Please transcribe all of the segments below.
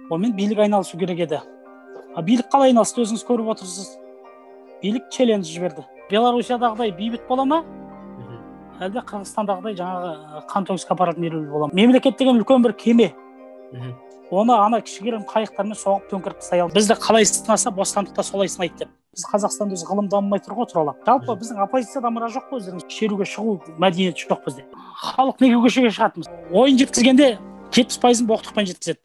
Онымен билік айналысу керек еді. А билік қалай айналысты, өзіңіз көріп отырсыз. Билік челлендж жіберді. Белоруссиядағыдай бейбіт бола ма? Әлде Қырғызстандағыдай жаңағы қан төгіске апаратын ереуіл бола ма? Мемлекет деген үлкен бір кеме. Оны ана кішігірім қайықтармен соғып төңкеріп тастай алды. Бізді қалай сынаса, бостандықта солай сынайды деп. Біз Қазақстанда өзі ғылым дамымай тұр ғой туралап. Жалпы біздің оппозицияда мұра жоқ қой, өздеріңіз шеруге шығу мәдениеті жоқ бізде. Халық неге көшеге шығады? Ойын жеткізгенде 70%-ын боқтықпен жеткізеді.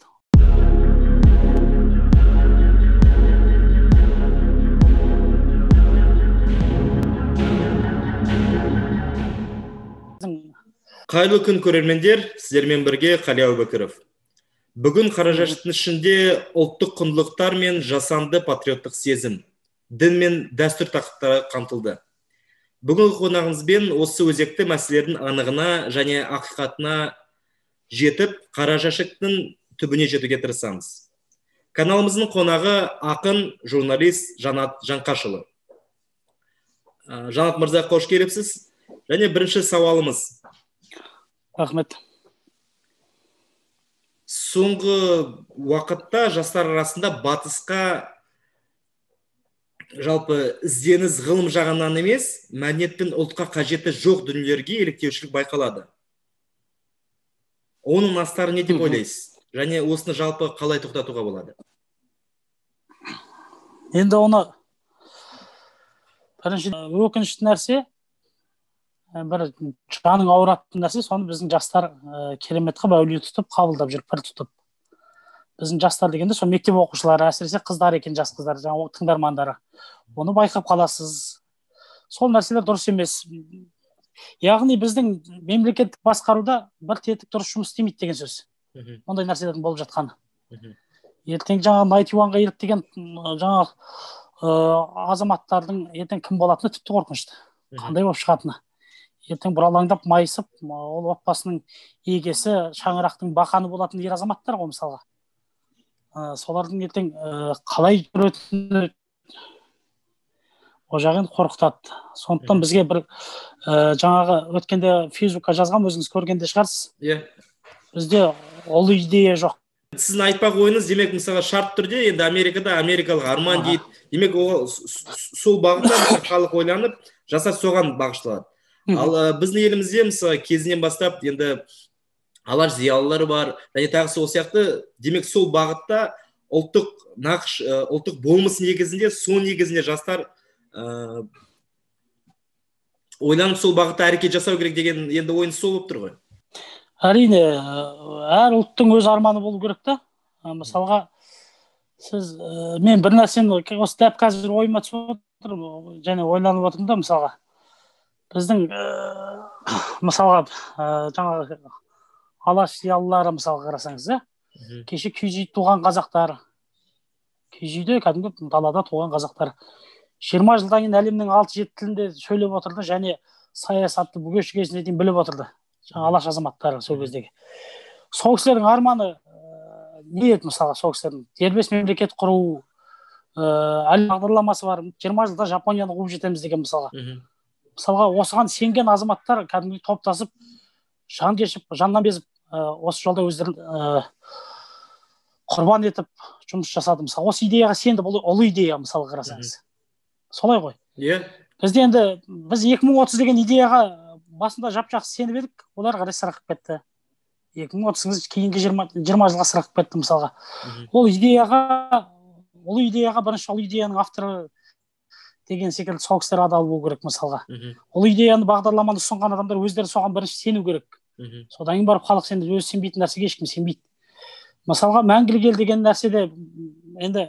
Қайырлы күн көрермендер, сіздермен бірге Қали Әубәкіров. Бүгін қара жәшіктің ішінде ұлттық құндылықтар мен жасанды патриоттық сезім, дін мен дәстүр тақырыптары қамтылды. Бүгінгі қонағымызбен осы өзекті мәселелердің анығына және ақиқатына жетіп, қара жәшіктің түбіне жетуге тырысамыз. Каналымыздың қонағы ақын, журналист Жанат Жаңқашұлы. Жанат мырза, қош келіпсіз. Және бірінші сауалымыз. Рахмет. Соңғы уақытта жастар арасында батысқа жалпы ізденіс ғылым жағынан емес, мәдениет пен ұлтқа қажеті жоқ дүниелерге еліктеушілік байқалады. Оның астары не деп ойлайсыз? Және осыны жалпы қалай тоқтатуға болады? Енді оны бірінші өкінішті нәрсе, бір жаның ауыратын нәрсе, соны біздің жастар керемет қылып әулие тұтып қабылдап жүр, пір тұтып. Біздің жастар дегенде сол мектеп оқушылары, әсіресе қыздар екен, жас қыздар, жаңағы тыңдармандары. Оны байқап қаласыз. Сол нәрселер дұрыс емес. Яғни біздің мемлекеттік басқаруда бір тетік дұрыс жұмыс істемейді деген сөз. Ондай нәрселердің болып жатқаны. Ертең жаңағы Найтиванға еліктеген жаңағы азаматтардың ертең кім болатыны тіпті қорқынышты. Қандай болып шығатыны. Ертең бұралаңдап майысып, ол отбасының егесі, шаңырақтың бақаны болатын ер азаматтар ғой мысалға. Солардың ертең қалай жүретіні о жағы енді қорқытады. Сондықтан бізге бір жаңағы өткенде Фейсбукқа жазғам, өзіңіз көргенде шығарсыз. Иә. Бізде ұлы идея жоқ. Сіздің айтпақ ойыңыз, демек, мысалға шарт түрде енді Америкада америкалық арман дейді. Демек, ол сол бағытта халық ойланып, жастар соған бағышталады. Ал біздің елімізде мысалы кезінен бастап енді алаш зиялылары бар, және тағы сол сияқты, демек сол бағытта ұлттық нақыш, ұлттық болмыс негізінде, сол негізінде жастар ойланып сол бағытта әрекет жасау керек деген енді ойын сол болып тұр ғой. Әрине, әр ұлттың өз арманы болу керек та. Мысалға, сіз мен бір нәрсені осы дәп қазір ойыма түсіп отыр және ойланып отырмын да, мысалға. Біздің мысалға жаңағы алаш зиялылары мысалға қарасаңыз, кеше киіз үйде туған қазақтар, киіз үйде кәдімгі далада туған қазақтар 20 жылдан кейін әлемнің 6-7 тілінде сөйлеп отырды және саясатты бүге шігесіне дейін біліп отырды. Жаңа алаш азаматтары сол кездегі. Сол кісілердің арманы не еді мысалға, сол кісілердің дербес мемлекет құру, әлем бағдарламасы бар, 20 жылда Жапонияны қуып жетеміз деген мысалға. Мысалға, осыған сенген азаматтар кәдімгі топтасып, жан кешіп, жаннан безіп, осы жолда өздерін құрбан етіп жұмыс жасады. Мысалы, осы идеяға сенді, бұл ұлы идея, мысалға қарасаңыз. Солай ғой. Иә. Бізде енді біз 2030 деген идеяға басында жап-жақсы сеніп едік, олар қарай сырғып кетті. 2030 кейінгі 20 жылға сырғып кетті мысалға. Ол идеяға, ұлы идеяға бірінші ұлы идеяның авторы деген секілді сол кісілер адал болу керек мысалға. Ол идеяны, бағдарламаны ұсынған адамдар өздері соған бірінші сену керек. Содан кейін барып халық сенеді, өзі сенбейтін нәрсеге ешкім сенбейді. Мысалға, мәңгілік ел деген нәрседе енді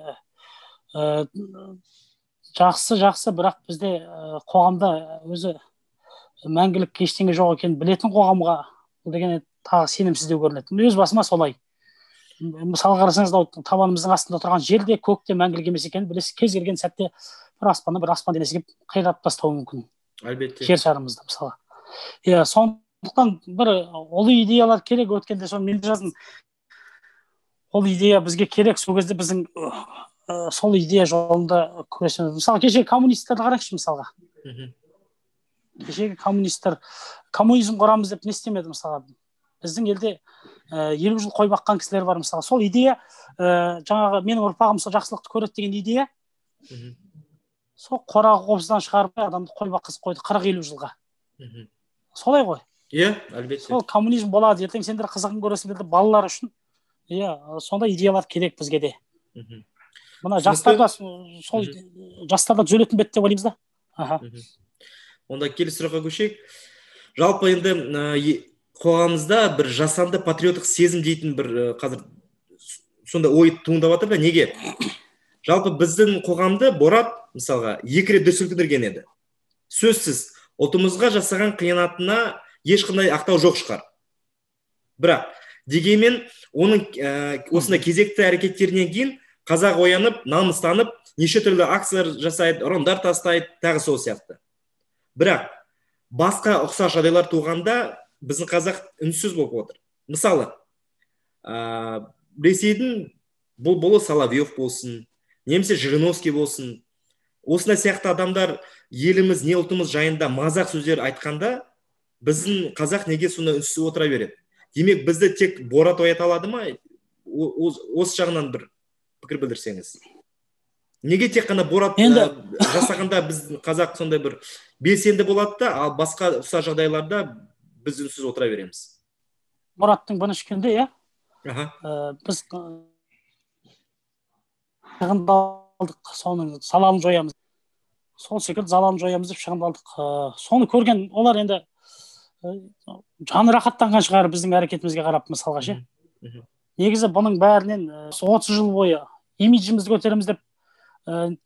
жақсы, бірақ бізде қоғамда өзі мәңгілік ештеңе жоқ екенін білетін қоғамға бұл деген тағы сенімсіздеу көрінеді. Өз басыма солай. Мысалға қарасаңыз, табанымыздың астында тұрған жер де, көк те мәңгілік емес екенін білесіз. Кез келген сәтте бір аспаннан бір аспан денесі келіп қиратып тастауы мүмкін. Әлбетте. Жер шарымызды мысалға. Иә, сондықтан бір ұлы идеялар керек. Өткенде соны мен де жаздым. Ол идея бізге керек. Сол кезде біздің сол идея жолында күресеміз. Мысалы, кеше коммунистерді қараңызшы мысалға. Кешегі коммунистер коммунизм құрамыз деп не істемеді мысалға. Біздің елде 50 жыл қой баққан кісілер бар мысалы. Сол идея, жаңағы менің ұрпағым сол жақсылықты көреді деген идея, сол қорағы қопсыдан шығарып адамды қой баққызып қойды 40-50 жылға. Солай ғой. Иә, әлбетте. Сол коммунизм болады, ертең сендер қызығын көресіңдер деп балалар үшін, иә, сондай идеялар керек бізге де. Мына жастарда сол жастарда түзелетін бе деп ойлаймыз да. Аха. Онда келесі сұраққа көшейік. Жалпы енді қоғамымызда бір жасанды патриоттық сезім дейтін бір қазір сондай ой туындап жатыр да. Неге? Жалпы біздің қоғамды Борат мысалға 2 рет дүр сілкіндірген еді. Сөзсіз ұлтымызға жасаған қиянатына ешқандай ақтау жоқ шығар. Бірақ дегенмен оның осындай кезекті әрекеттерінен кейін қазақ оянып, намыстанып, неше түрлі акциялар жасайды, ұрандар тастайды, тағы сол сияқты. Бірақ басқа ұқсас жағдайлар туғанда біздің қазақ үнсіз болып отыр. Мысалы, Ресейдің бұлбұлы Соловьев болсын, немесе Жириновский болсын, осындай сияқты адамдар еліміз, не ұлтымыз жайында мазақ сөздер айтқанда, біздің қазақ неге сонда үнсіз отыра береді? Демек, бізді тек Борат оята алады ма? Осы жағынан бір пікір білдірсеңіз. Неге тек қана Борат жасағанда біздің қазақ сондай бір белсенді болады да, ал басқа ұқсас жағдайларда біз үнсіз отыра береміз? Бораттың бұны ішкенде, иә? Біз шығындалдық, соның залалын жоямыз. Сол секілді залалын жоямыз деп шығындалдық. Соны көрген олар енді жаны рахаттанған шығар біздің әрекетімізге қарап, мысалға ше. Негізі бұның бәрінен 30 жыл бойы имиджімізді көтереміз деп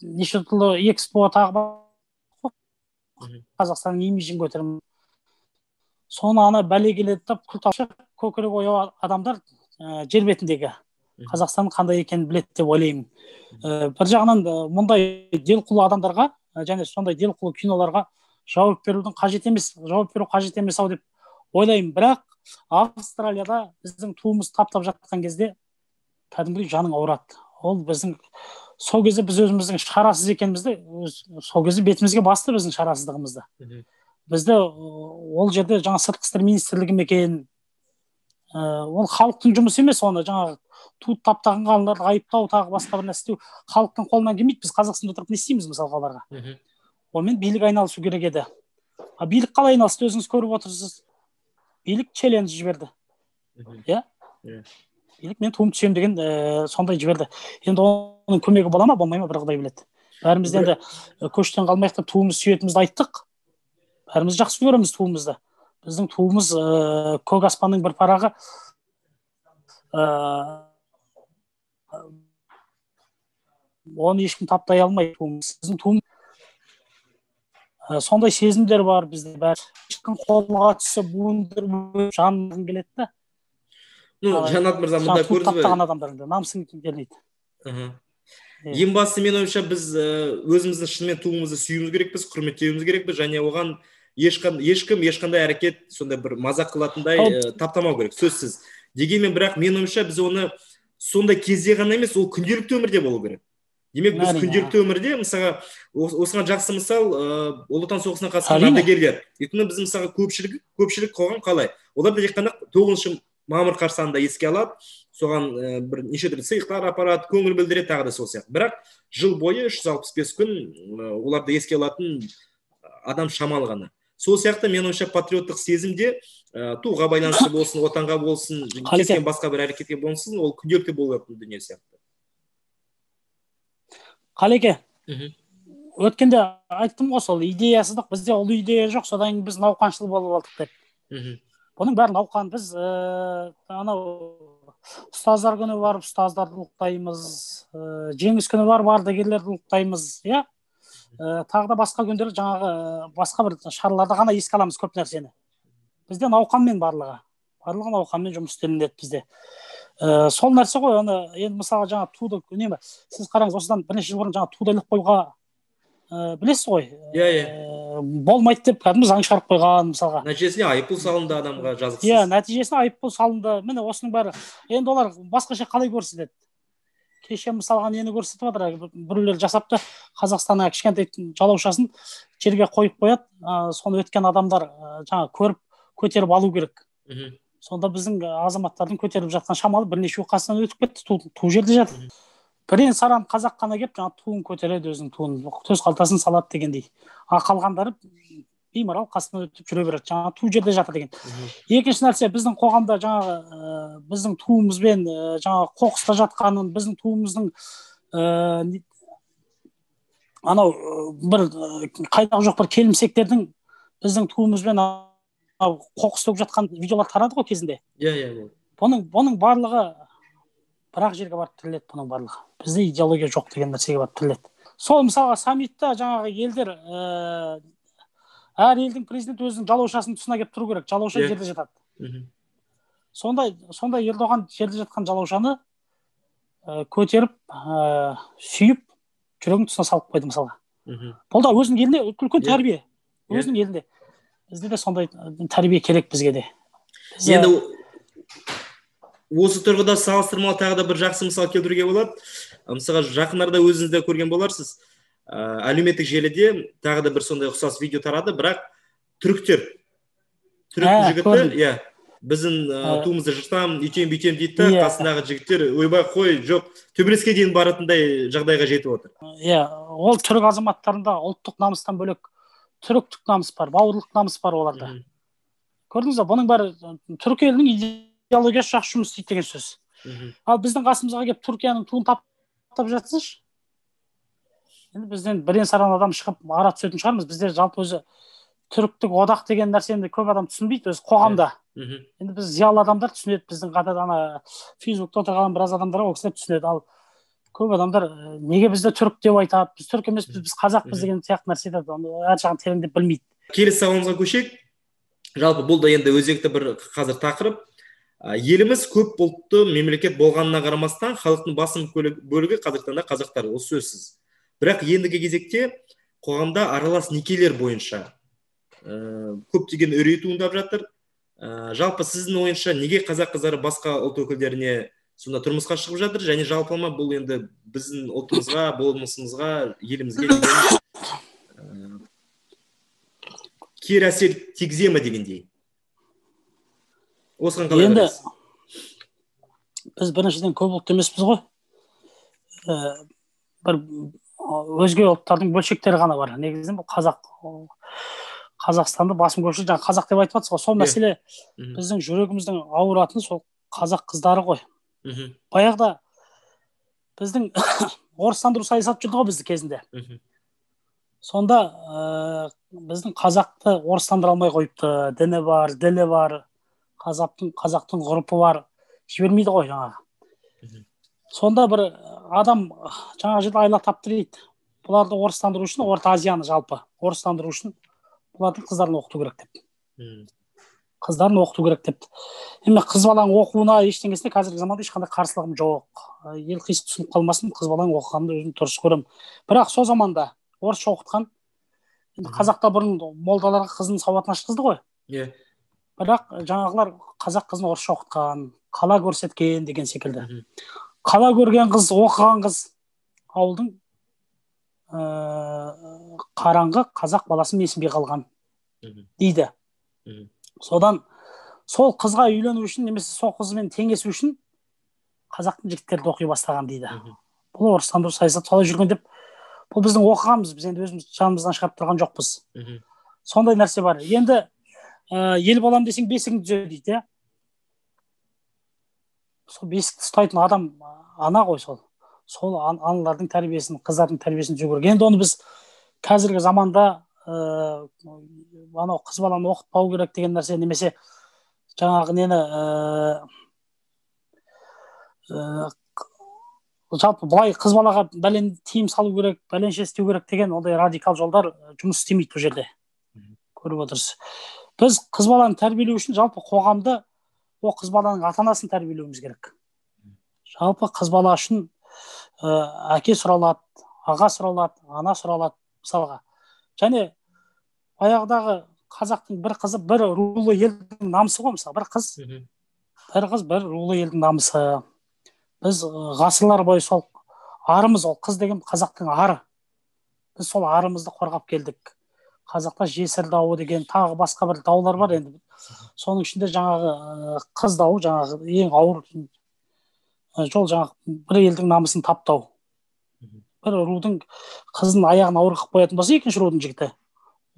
неше түрлі экспо тағы Қазақстанның имиджін көтереміз. Соны ана бәле келеді деп күлталшы көкірек ояу адамдар жер бетіндегі Қазақстанның қандай екенін біледі деп ойлаймын. Бір жағынан мұндай делқұлы адамдарға және сондай делқұлы киноларға жауап берудің қажет емес, жауап беру қажет емес ау деп ойлаймын. Бірақ Австралияда біздің туымыз таптап жатқан кезде кәдімгідей жаның ауырады. Ол біздің сол кезде біз өзіміздің шарасыз екенімізді, сол кезде бетімізге басты біздің шарасыздығымызды. Бізді ол жерде жаңа сыртқы істер министрлігі ме екен, ол халықтың жұмысы емес, оны жаңағы туды таптаған ғалымдарды айыптау, тағы басқа бір нәрсе істеу халықтың қолынан келмейді. Біз Қазақстанда отырып не істейміз мысалға оларға? Онымен билік айналысу керек еді. А билік қалай айналысты, өзіңіз көріп отырсыз. Билік челлендж жіберді. Иә? Билік мен туым түсем деген сондай жіберді. Енді оның көмегі бола ма, болмай ма, бір Құдай біледі. Бәріміз енді көштен қалмайық деп туымыз сүйетінімізді айттық. Бәріміз жақсы көреміз туымызды. Біздің туымыз көк аспанның бір парағы. Оны ешкім таптай алмайды. Біздің туым сондай сезімдер бар бізде, бәрі. Ешкім қолға түссе буындырып жаның келеді да. Ну, Жанат мырза, мында көрдіңіз бе? Таптаған адамдар намысың келмейді. Ең бастысы менің ойымша біз өзіміздің шынымен туымызды сүюіміз керекпіз, құрметтеуіміз керекпіз және оған ешкім ешқандай әрекет сондай бір мазақ қылатындай таптамау керек, сөзсіз. Дегенмен бірақ менің ойымша біз оны сондай кезде ғана емес, ол күнделікті өмірде болу керек. Демек, біз күнделікті өмірде, мысалға, осыған жақсы мысал, Ұлы Отан соғысына қатысқан ардагерлер. Өйткені біз мысалға көпшілік қоғам қалай? Олар да тек қана 9 мамыр қарсаңында еске алады, соған бір неше түрлі сыйлықтар апарады, көңіл білдіреді, тағы да сол сияқты. Бірақ жыл бойы 365 күн оларды еске алатын адам шамалы ғана. Сол сияқты менің ойымша патриоттық сезімде туға байланысты болсын, отанға болсын, кез келген басқа бір әрекетке болсын, ол күнделікті болатын дүние сияқты. Қалеке, өткенде айттым ғой, сол идеясыздық, бізде ол идея жоқ, содан кейін біз науқаншыл болып алдық деп. Бұның бәрі науқан. Біз анау ұстаздар күні барып ұстаздарды ұлықтаймыз, жеңіс күні барып ардагерлерді ұлықтаймыз, иә? Тағы да басқа күндері жаңағы басқа бір шараларда ғана еске аламыз көп нәрсені. Бізде науқанмен барлығы науқанмен жұмыс істелінеді бізде. Сол нәрсе ғой, оны енді мысалға жаңа туды үнемі сіз қараңыз, осыдан бірнеше жыл бұрын жаңа туды іліп қоюға білесіз ғой. Иә. Болмайды деп кәдімгі заң шығарып қойған мысалға. Нәтижесінде айыппұл салынды адамға жазықсыз. Иә, нәтижесінде айыппұл салынды. Міне осының бәрі. Енді олар басқаша қалай көрсетеді? Кеше мысалға нені көрсетіп жатыр? Біреулер жасапты, Қазақстанның кішкентай жалаушасын жерге қойып қояды. Соны өткен адамдар жаңа көріп, көтеріп алу керек. Сонда біздің азаматтардың көтеріліп жатқан шамалы бірнеше қасынан өтіп кетті, ту жерде жатыр. Бірен саран қазақ қана келіп жаңа туын көтереді, өзінің туын, төс қалтасын салады дегендей. А қалғандары беймарал қасынан өтіп жүре береді, жаңа ту жерде жатыр деген. Екінші нәрсе, біздің қоғамда жаңағы біздің туымызбен жаңағы қоқыста жатқанын, біздің туымыздың анау бір қайдағы жоқ бір келімсектердің біздің туымызбен қоқыс төгіп жатқан видеолар тарады ғой кезінде. Иә. Бұның барлығы бір ақ жерге барып тіреледі, бұның барлығы. Бізде идеология жоқ деген нәрсеге барып тіреледі. Сол мысалға саммитта жаңағы елдер, әр елдің президенті өзінің жалаушасының тұсына келіп тұру керек. Жалауша жерде жатады. Сондай Ердоған жерде жатқан жалаушаны көтеріп, сүйіп, жүрегінің тұсына салып қойды мысалға. Бұл да өзінің еліне үлкен тәрбие. Өзінің елінде. Бізде де сондай тәрбие керек бізге де. Енді осы тұрғыда салыстырмалы тағы да бір жақсы мысал келтіруге болады. Мысалға, жақын арада өзіңіз де көрген боларсыз. Әлеуметтік желіде тағы да бір сондай ұқсас видео тарады, бірақ түріктің жігіті, иә, біздің туымызды жыртам, үйтем бүйтем дейді да, қасындағы жігіттер ойбай қой, жоқ, төбелеске дейін баратындай жағдайға жетіп отыр. Иә, ол түрік азаматтарында ұлттық намыстан бөлек түріктік намыс бар, бауырлық намыс бар оларда. Көрдіңіз бе, бұның бәрі түрік елінің идеологиясы жақсы жұмыс істейді деген сөз. Ал біздің қасымызға келіп Түркияның туын таптап жатсыншы, енді бізден бірен саран адам шығып ара түсетін шығармыз. Бізде жалпы өзі түріктік одақ деген нәрсені көп адам түсінбейді өзі қоғамда. Енді біз зиялы адамдар түсінеді, біздің қатар ана Фейсбукта отырған біраз адамдар ол кісілер түсінеді. Ал көп адамдар неге бізді түрік деп айтады, біз түрік емеспіз, біз қазақпыз деген сияқты нәрсе айтады, оны әр жағын тереңдеп білмейді. Келесі сауалымызға көшейік. Жалпы бұл да енді өзекті бір қазір тақырып. Еліміз көп ұлтты мемлекет болғанына қарамастан халықтың басым бөлігі қазіргі таңда қазақтар, ол сөзсіз. Бірақ ендігі кезекте қоғамда аралас некелер бойынша көптеген үрей туындап жатыр. Жалпы сіздің ойыңызша неге қазақ қыздары басқа ұлт өкілдеріне сонда тұрмысқа шығып жатыр, және жалпылама бұл енді біздің ұлтымызға, болмысымызға, елімізге деген кері әсер тигізе ме дегендей? Осыған қалай Енді қарайсыз? Біз біріншіден көп ұлтты емеспіз ғой. Бір өзге ұлттардың бөлшектері ғана бар. Негізінен бұл Қазақстанды басым көпшілік жаңа қазақ деп айтып жатсыз ғой. Сол мәселе біздің жүрегіміздің ауыратыны сол қазақ қыздары ғой. Баяғыда біздің орыстандыру саясаты жүрді ғой бізді кезінде. Сонда біздің қазақты орыстандыра алмай қойыпты. Діні бар, ділі бар, қазақтың ғұрпы бар, жібермейді ғой жаңағы. Сонда бір адам жаңа жерде айла тапты дейді. Бұларды орыстандыру үшін, Орта Азияны жалпы орыстандыру үшін бұлардың қыздарын оқыту керек деп. Қыздарын оқыту керек деп. Енді қыз баланың оқуына ештеңесіне қазіргі заманда ешқандай қарсылығым жоқ. Ел қисық түсініп қалмасын, қыз баланың оқығанын өзім дұрыс көремін. Бірақ сол заманда орысша оқытқан, енді қазақта бұрын молдаларға қызының сауатын ашқызды ғой. Бірақ жаңағылар қазақ қызын орысша оқытқан, қала көрсеткен деген секілді. Қала көрген қыз, оқыған қыз ауылдың қараңғы қазақ баласын менсінбей қалған дейді. Содан сол қызға үйлену үшін немесе сол қызбен теңесу үшін қазақтың жігіттері оқи бастаған дейді. Бұл орыстандыру саясаты солай жүрген деп, бұл біздің оқығанымыз, біз енді өзіміз жанымыздан шығарып тұрған жоқпыз. Сондай нәрсе бар. Енді ел балам десең бесігіңді түзе дейді, иә? Сол бесікті ұстайтын адам ана ғой сол. Сол аналардың тәрбиесін, қыздардың тәрбиесін түзеу керек. Енді оны біз қазіргі заманда анау қыз баланы оқытпау керек деген нәрсе, немесе жаңағы нені жалпы былай қыз балаға бәлен тыйым салу керек, бәленше істеу керек деген ондай радикал жолдар жұмыс істемейді бұл жерде. Көріп отырсыз. Біз қыз баланы тәрбиелеу үшін жалпы қоғамды, о қыз баланың ата-анасын тәрбиелеуіміз керек. Жалпы қыз бала үшін әке сұралады, аға сұралады, ана сұралады мысалға. Және баяғыдағы қазақтың бір қызы бір рулы елдің намысы ғой мысалы, бір қыз. Бір қыз бір рулы елдің намысы. Біз ғасырлар бойы сол арымыз, ол қыз деген қазақтың ары. Біз сол арымызды қорғап келдік. Қазақта жесір дауы деген тағы басқа бір даулар бар енді. Соның ішінде жаңағы қыз дауы жаңағы ең ауыр жол, жаңағы бір елдің намысын таптау. Бір рудың қызын аяғын ауыр қылып қоятын болса, екінші рудың жігіті,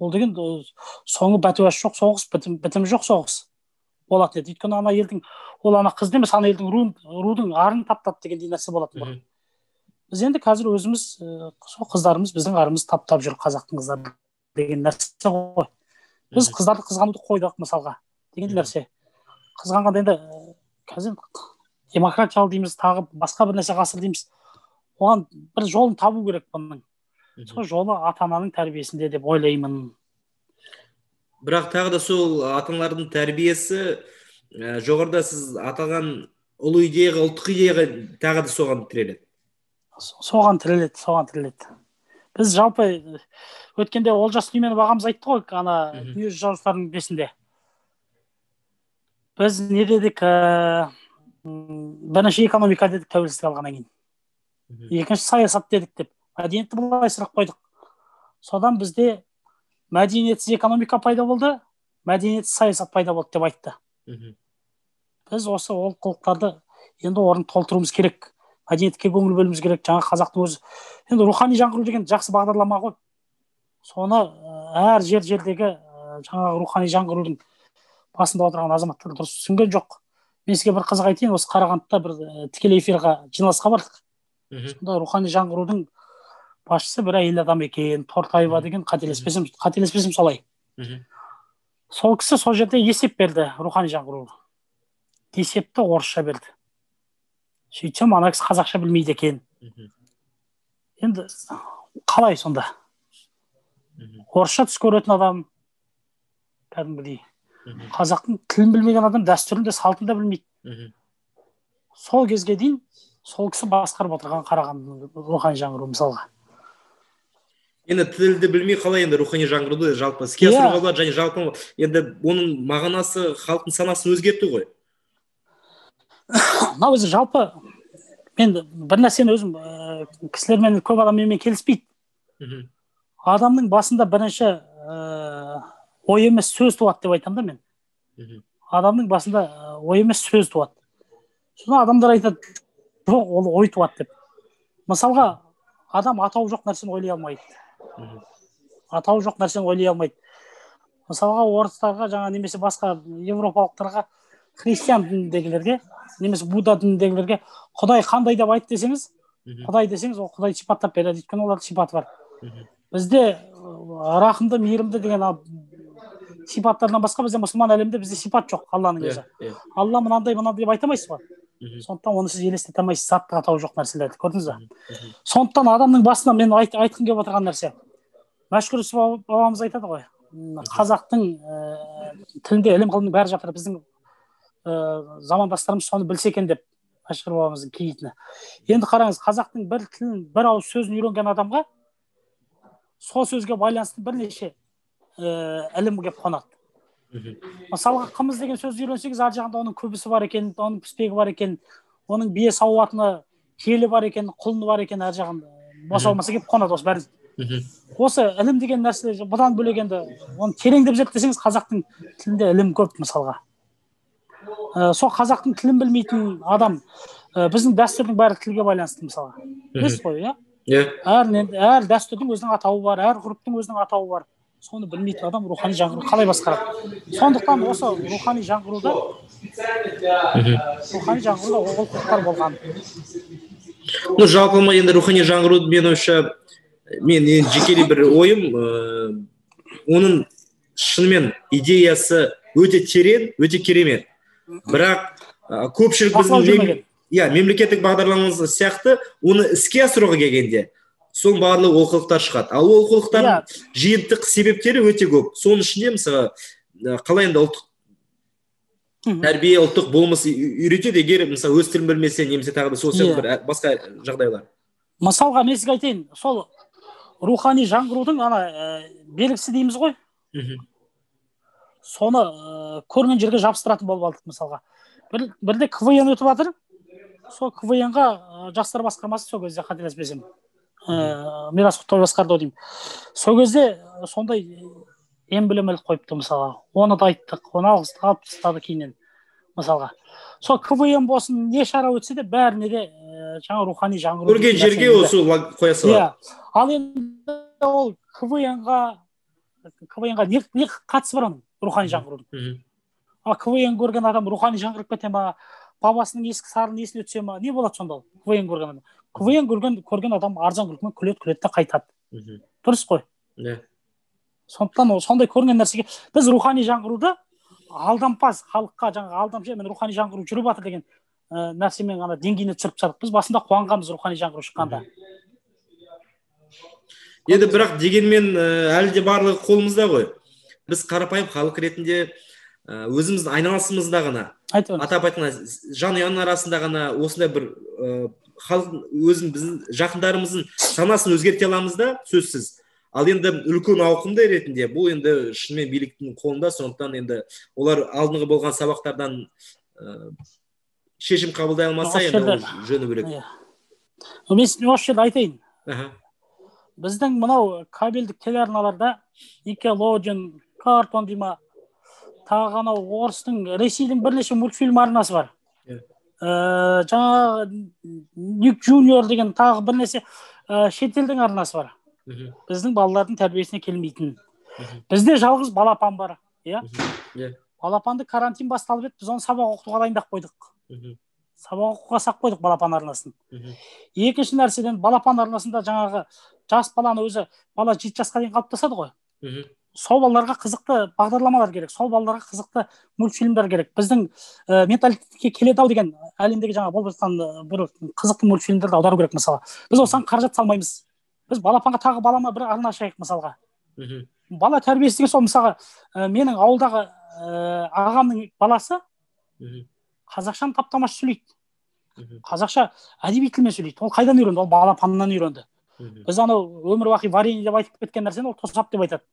ол деген соңы бәтуасы жоқ соғыс, бітімі жоқ соғыс болатын еді. Өйткені ана елдің, ол ана қызды емес, ана елдің рудың арын таптады дегендей нәрсе болатын бұрын. Біз енді қазір өзіміз сол қыздарымыз біздің арымызды таптап жүр, қазақтың қыздары деген нәрсе ғой. Біз қыздарды қызғануды қойдық мысалға деген нәрсе. Қызғанғанда енді қазір демократиялы дейміз, тағы басқа бір нәрсе ғасыр дейміз. Оған бір жолын табу керек бұның. Сол жолы ата-ананың тәрбиесінде деп ойлаймын. Бірақ тағы да сол ата-аналардың тәрбиесі, жоғарыда сіз аталған ұлы идеяға, ұлттық идеяға тағы да соған тіреледі. Соған тіреледі, соған тіреледі. Біз жалпы өткенде Олжас Сүлейменов ағамыз айтты ғой, ана дүниежүзі жазушыларының бесінде. Біз не дедік, бірінші экономика дедік тәуелсіздік алғаннан кейін. Екінші саясат дедік деп. Мәдениетті былай сұрап қойдық. Содан бізде мәдениетсіз экономика пайда болды, мәдениетсіз саясат пайда болды деп айтты. Біз осы олқылықтарды енді орнын толтыруымыз керек. Мәдениетке көңіл бөлуіміз керек. Жаңа қазақтың өзі енді рухани жаңғыру деген жақсы бағдарлама ғой. Соны әр жер-жердегі жаңағы рухани жаңғырудың басында отырған азаматтар дұрыс түсінген жоқ. Мен сізге бір қызық айтайын, осы Қарағандыда бір тікелей эфирға жиналысқа бардық. Сонда рухани жаңғырудың басшысы бір әйел адам екен, Тортаева деген, қателеспесем солай. Сол кісі сол жерде есеп берді рухани жаңғыру. Есепті орысша берді. Сөйтсем ана кісі қазақша білмейді екен. Енді қалай сонда? Орысша түс көретін адам кәдімгідей. Қазақтың тілін білмеген адам дәстүрін де салтын да білмейді. Сол кезге дейін сол кісі басқарып отырған Қарағандының рухани жаңғыру мысалға. Енді тілді білмей қалай енді рухани жаңғыруды жалпы іске асыруға болады, және жалпы енді оның мағынасы халықтың санасын өзгерту ғой. Мынау өзі жалпы мен бір нәрсені өзім кісілермен көп адам менімен келіспейді. Адамның басында бірінші ой емес сөз туады деп айтамын да мен. Адамның басында ой емес сөз туады. Содан адамдар айтады, жоқ, ол ой туады деп. Мысалға, адам атауы жоқ нәрсені ойлай алмайды. Атауы жоқ нәрсені ойлай алмайды. Мысалға, орыстарға жаңа немесе басқа европалықтарға, христиан дініндегілерге, немесе будда дініндегілерге Құдай қандай деп айт десеңіз, Құдай десеңіз, ол Құдай сипаттап береді, өйткені олардың сипаты бар. Бізде рахымды, мейірімді деген сипаттардан басқа бізде мұсылман әлемінде бізде сипат жоқ Алланың өзі. Алла мынандай мынандай деп айта алмайсыз ғой. Сондықтан оны сіз елестете алмайсыз, заттық атауы жоқ нәрселерді, көрдіңіз бе? Сондықтан адамның басына мен айтқым келіп отырған нәрсе. Мәшһүр Жүсіп бабамыз айтады ғой, қазақтың тілінде ілім ғылымның бәрі жатыр, біздің замандастарымыз соны білсе екен деп Мәшһүр бабамыздың кейітіні. Енді қараңыз, қазақтың бір тілін, бір ауыз сөзін үйренген адамға сол сөзге байланысты бірнеше ілім келіп қонады. Мысалға, қымыз деген сөзді үйренсеңіз, ар жағында оның күбісі бар екен, оның піспегі бар екен, оның бие сауатыны, келі бар екен, құлыны бар екен, ар жағында бос алмаса келіп қонады осы бәрі. Осы ілім деген нәрсе бұдан бөлек енді оны тереңдеп зерттесеңіз, қазақтың тілінде ілім көп мысалға. Сол қазақтың тілін білмейтін адам, біздің дәстүрдің бәрі тілге байланысты мысалға. Білесіз ғой, иә? Әр дәстүрдің өзінің атауы бар, әр ғұрыптың өзінің атауы бар. Соны білмейтін адам рухани жаңғыру қалай басқарады? Сондықтан осы рухани жаңғыруда олқылықтар болған. Ну, жалпы енді рухани жаңғыру мен ойымша, мен енді жекелей бір ойым, оның шынымен идеясы өте терең, өте керемет. Бірақ көпшілік біздің мемлекеттік бағдарламамыз сияқты оны іске асыруға келгенде соның барлығы олқылықтар шығады. Ал олқылықтардың жиынтық себептері өте көп. Соның ішінде мысалы қалай енді ұлттық тәрбие, ұлттық болмыс үйретеді, егер мысалы өз тілін білмесе, немесе тағы да сол сияқты бір басқа жағдайлар. Мысалға мен сізге айтайын, сол рухани жаңғырудың ана белгісі дейміз ғой. Соны көрген жерге жабыстыратын болып алдық мысалға. Бірде КВН өтіп жатыр. Сол КВН-ға жастар басқармасы сол кезде қателеспесем, Мирас Құттыбай басқарды деймін. Сол кезде сондай Эмблема іліп қойыпты мысалға. Оны да айттық, оны алып тастады кейіннен мысалға. Сол КВН болсын, не шара өтсе де бәріне де жаңа рухани жаңғыру көрген жерге осы қоя салады. Иә. Ал енді ол КВН-ға не қатысы бар оның рухани жаңғырудың? Ал КВН көрген адам рухани жаңғырып кете ма? Бабасының ескі сарыны есіне түсе ма? Не болады сонда ол КВН көрген адам? КВН көрген адам арзан күлкімен күледі де қайтады. Дұрыс қой? Иә. Сондықтан ол сондай көрінген нәрсеге біз рухани жаңғыруды алдампаз халыққа жаңағы алдамшы мен рухани жаңғыру жүріп жатыр деген нәрсемен ғана деңгейіне түсіріп тастадық. Біз басында қуанғанбыз рухани жаңғыру шыққанда. Енді бірақ дегенмен әлі де барлығы қолымызда ғой. Біз қарапайым халық ретінде өзіміздің айналасымызда ғана, атап айтқанда жанұяның арасында ғана осындай бір халық өзін, біздің жақындарымыздың санасын өзгерте аламыз да сөзсіз. Ал енді үлкен ауқымды ретінде бұл енді шынымен биліктің қолында, сондықтан енді олар алдыңғы болған сабақтардан шешім қабылдай алмаса енді ол жөні бөлек. Мен осы жерде айтайын. Біздің мынау кабельдік телеарналарда Nickelodeon, Cartoon дей ма, тағы анау орыстың, Ресейдің бірнеше мультфильм арнасы бар. Жаңағы Ник Джуниор деген тағы бірнеше шетелдің арнасы бар. Біздің балалардың тәрбиесіне келмейтін. Бізде жалғыз балапан бар, иә? Балапанды карантин басталып еді, біз оны сабақ оқытуға дайындап қойдық. Сабақ оқуға сақ қойдық балапан арнасын. Екінші нәрседен балапан арнасында жаңағы жас баланы өзі бала 7 жасқа дейін қалыптасады ғой. Сол балаларға қызықты бағдарламалар керек, сол балаларға қызықты мультфильмдер керек. Біздің менталитетке келеді ау деген әлемдегі жаңа болып жатқан бір қызықты мультфильмдерді аудару керек мысалға. Біз осыған қаражат салмаймыз. Біз балапанға тағы балама бір арна ашайық мысалға. Бала тәрбиесі деген сол мысалға, менің ауылдағы ағамның баласы қазақшаны таптамаш сөйлейді. Қазақша әдеби тілмен сөйлейді. Ол қайдан үйренді? Ол балапаннан үйренді. Біз анау өмір бақи варенье деп айтып кеткен нәрсені ол тосап деп айтады.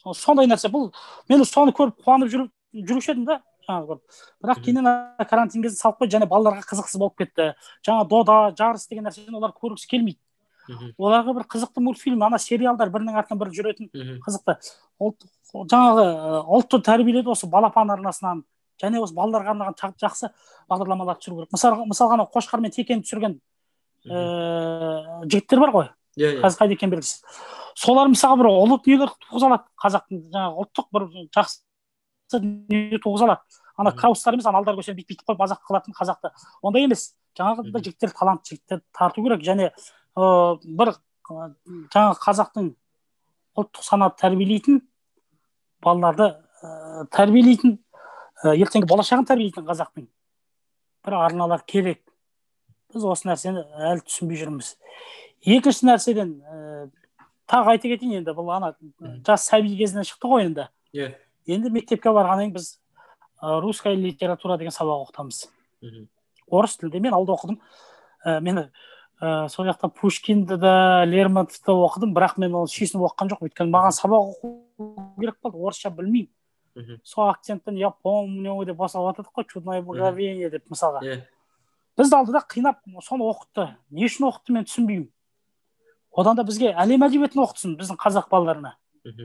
Сондай нәрсе. Бұл мен соны көріп қуанып жүруші едім да, жаңағы көріп. Бірақ кейіннен карантин кезінде салып қойды және балаларға қызықсыз болып кетті. Жаңа дода, жарыс деген нәрсені олар көргісі келмейді. Оларға бір қызықты мультфильм, ана сериалдар бірінің артынан бірі жүретін қызықты. Жаңағы ұлтты тәрбиеледі осы балапан арнасынан және осы балаларға арналған жақсы бағдарламалар түсіру керек. Мысалға анау Қошқар мен Текені түсірген жігіттер бар ғой. Қазір қайда екені белгісіз. Солар мысалға бір ұлы дүниелер туғыза алады. Қазақтың жаңағы ұлттық бір жақсы дүние туғыза алады. Ана краустар емес, ана алдар көсені бүйтіп қойып мазақ қылатын қазақты. Ондай емес. Жаңағы жігіттер талант жігіттер тарту керек және бір жаңағы қазақтың ұлттық санаты тәрбиелейтін балаларды тәрбиелейтін, ертеңгі болашағын тәрбиелейтін қазақтың бір арналар керек. Біз осы нәрсені әлі түсінбей жүрміз. Екінші нәрседен тағы айта кетейін енді, бұл ана жас сәби кезінен шықты ғой енді. Енді мектепке барғаннан кейін біз русская литература деген сабақ оқытамыз. Орыс тілінде мен ауылда оқыдым. Мен сол жақта Пушкинді да, Лермонтовты оқыдым, бірақ мен оны сүйсініп оқыған жоқпын, өйткені маған сабақ оқу керек болды, орысша білмеймін. Сол акцентпен я помню деп басталып жатады ғой, чудное мгновение деп мысалға. Бізді алды да қинап соны оқытты. Не үшін оқытты мен түсінбеймін. Одан да бізге әлем әдебиетін оқытсын біздің қазақ балаларына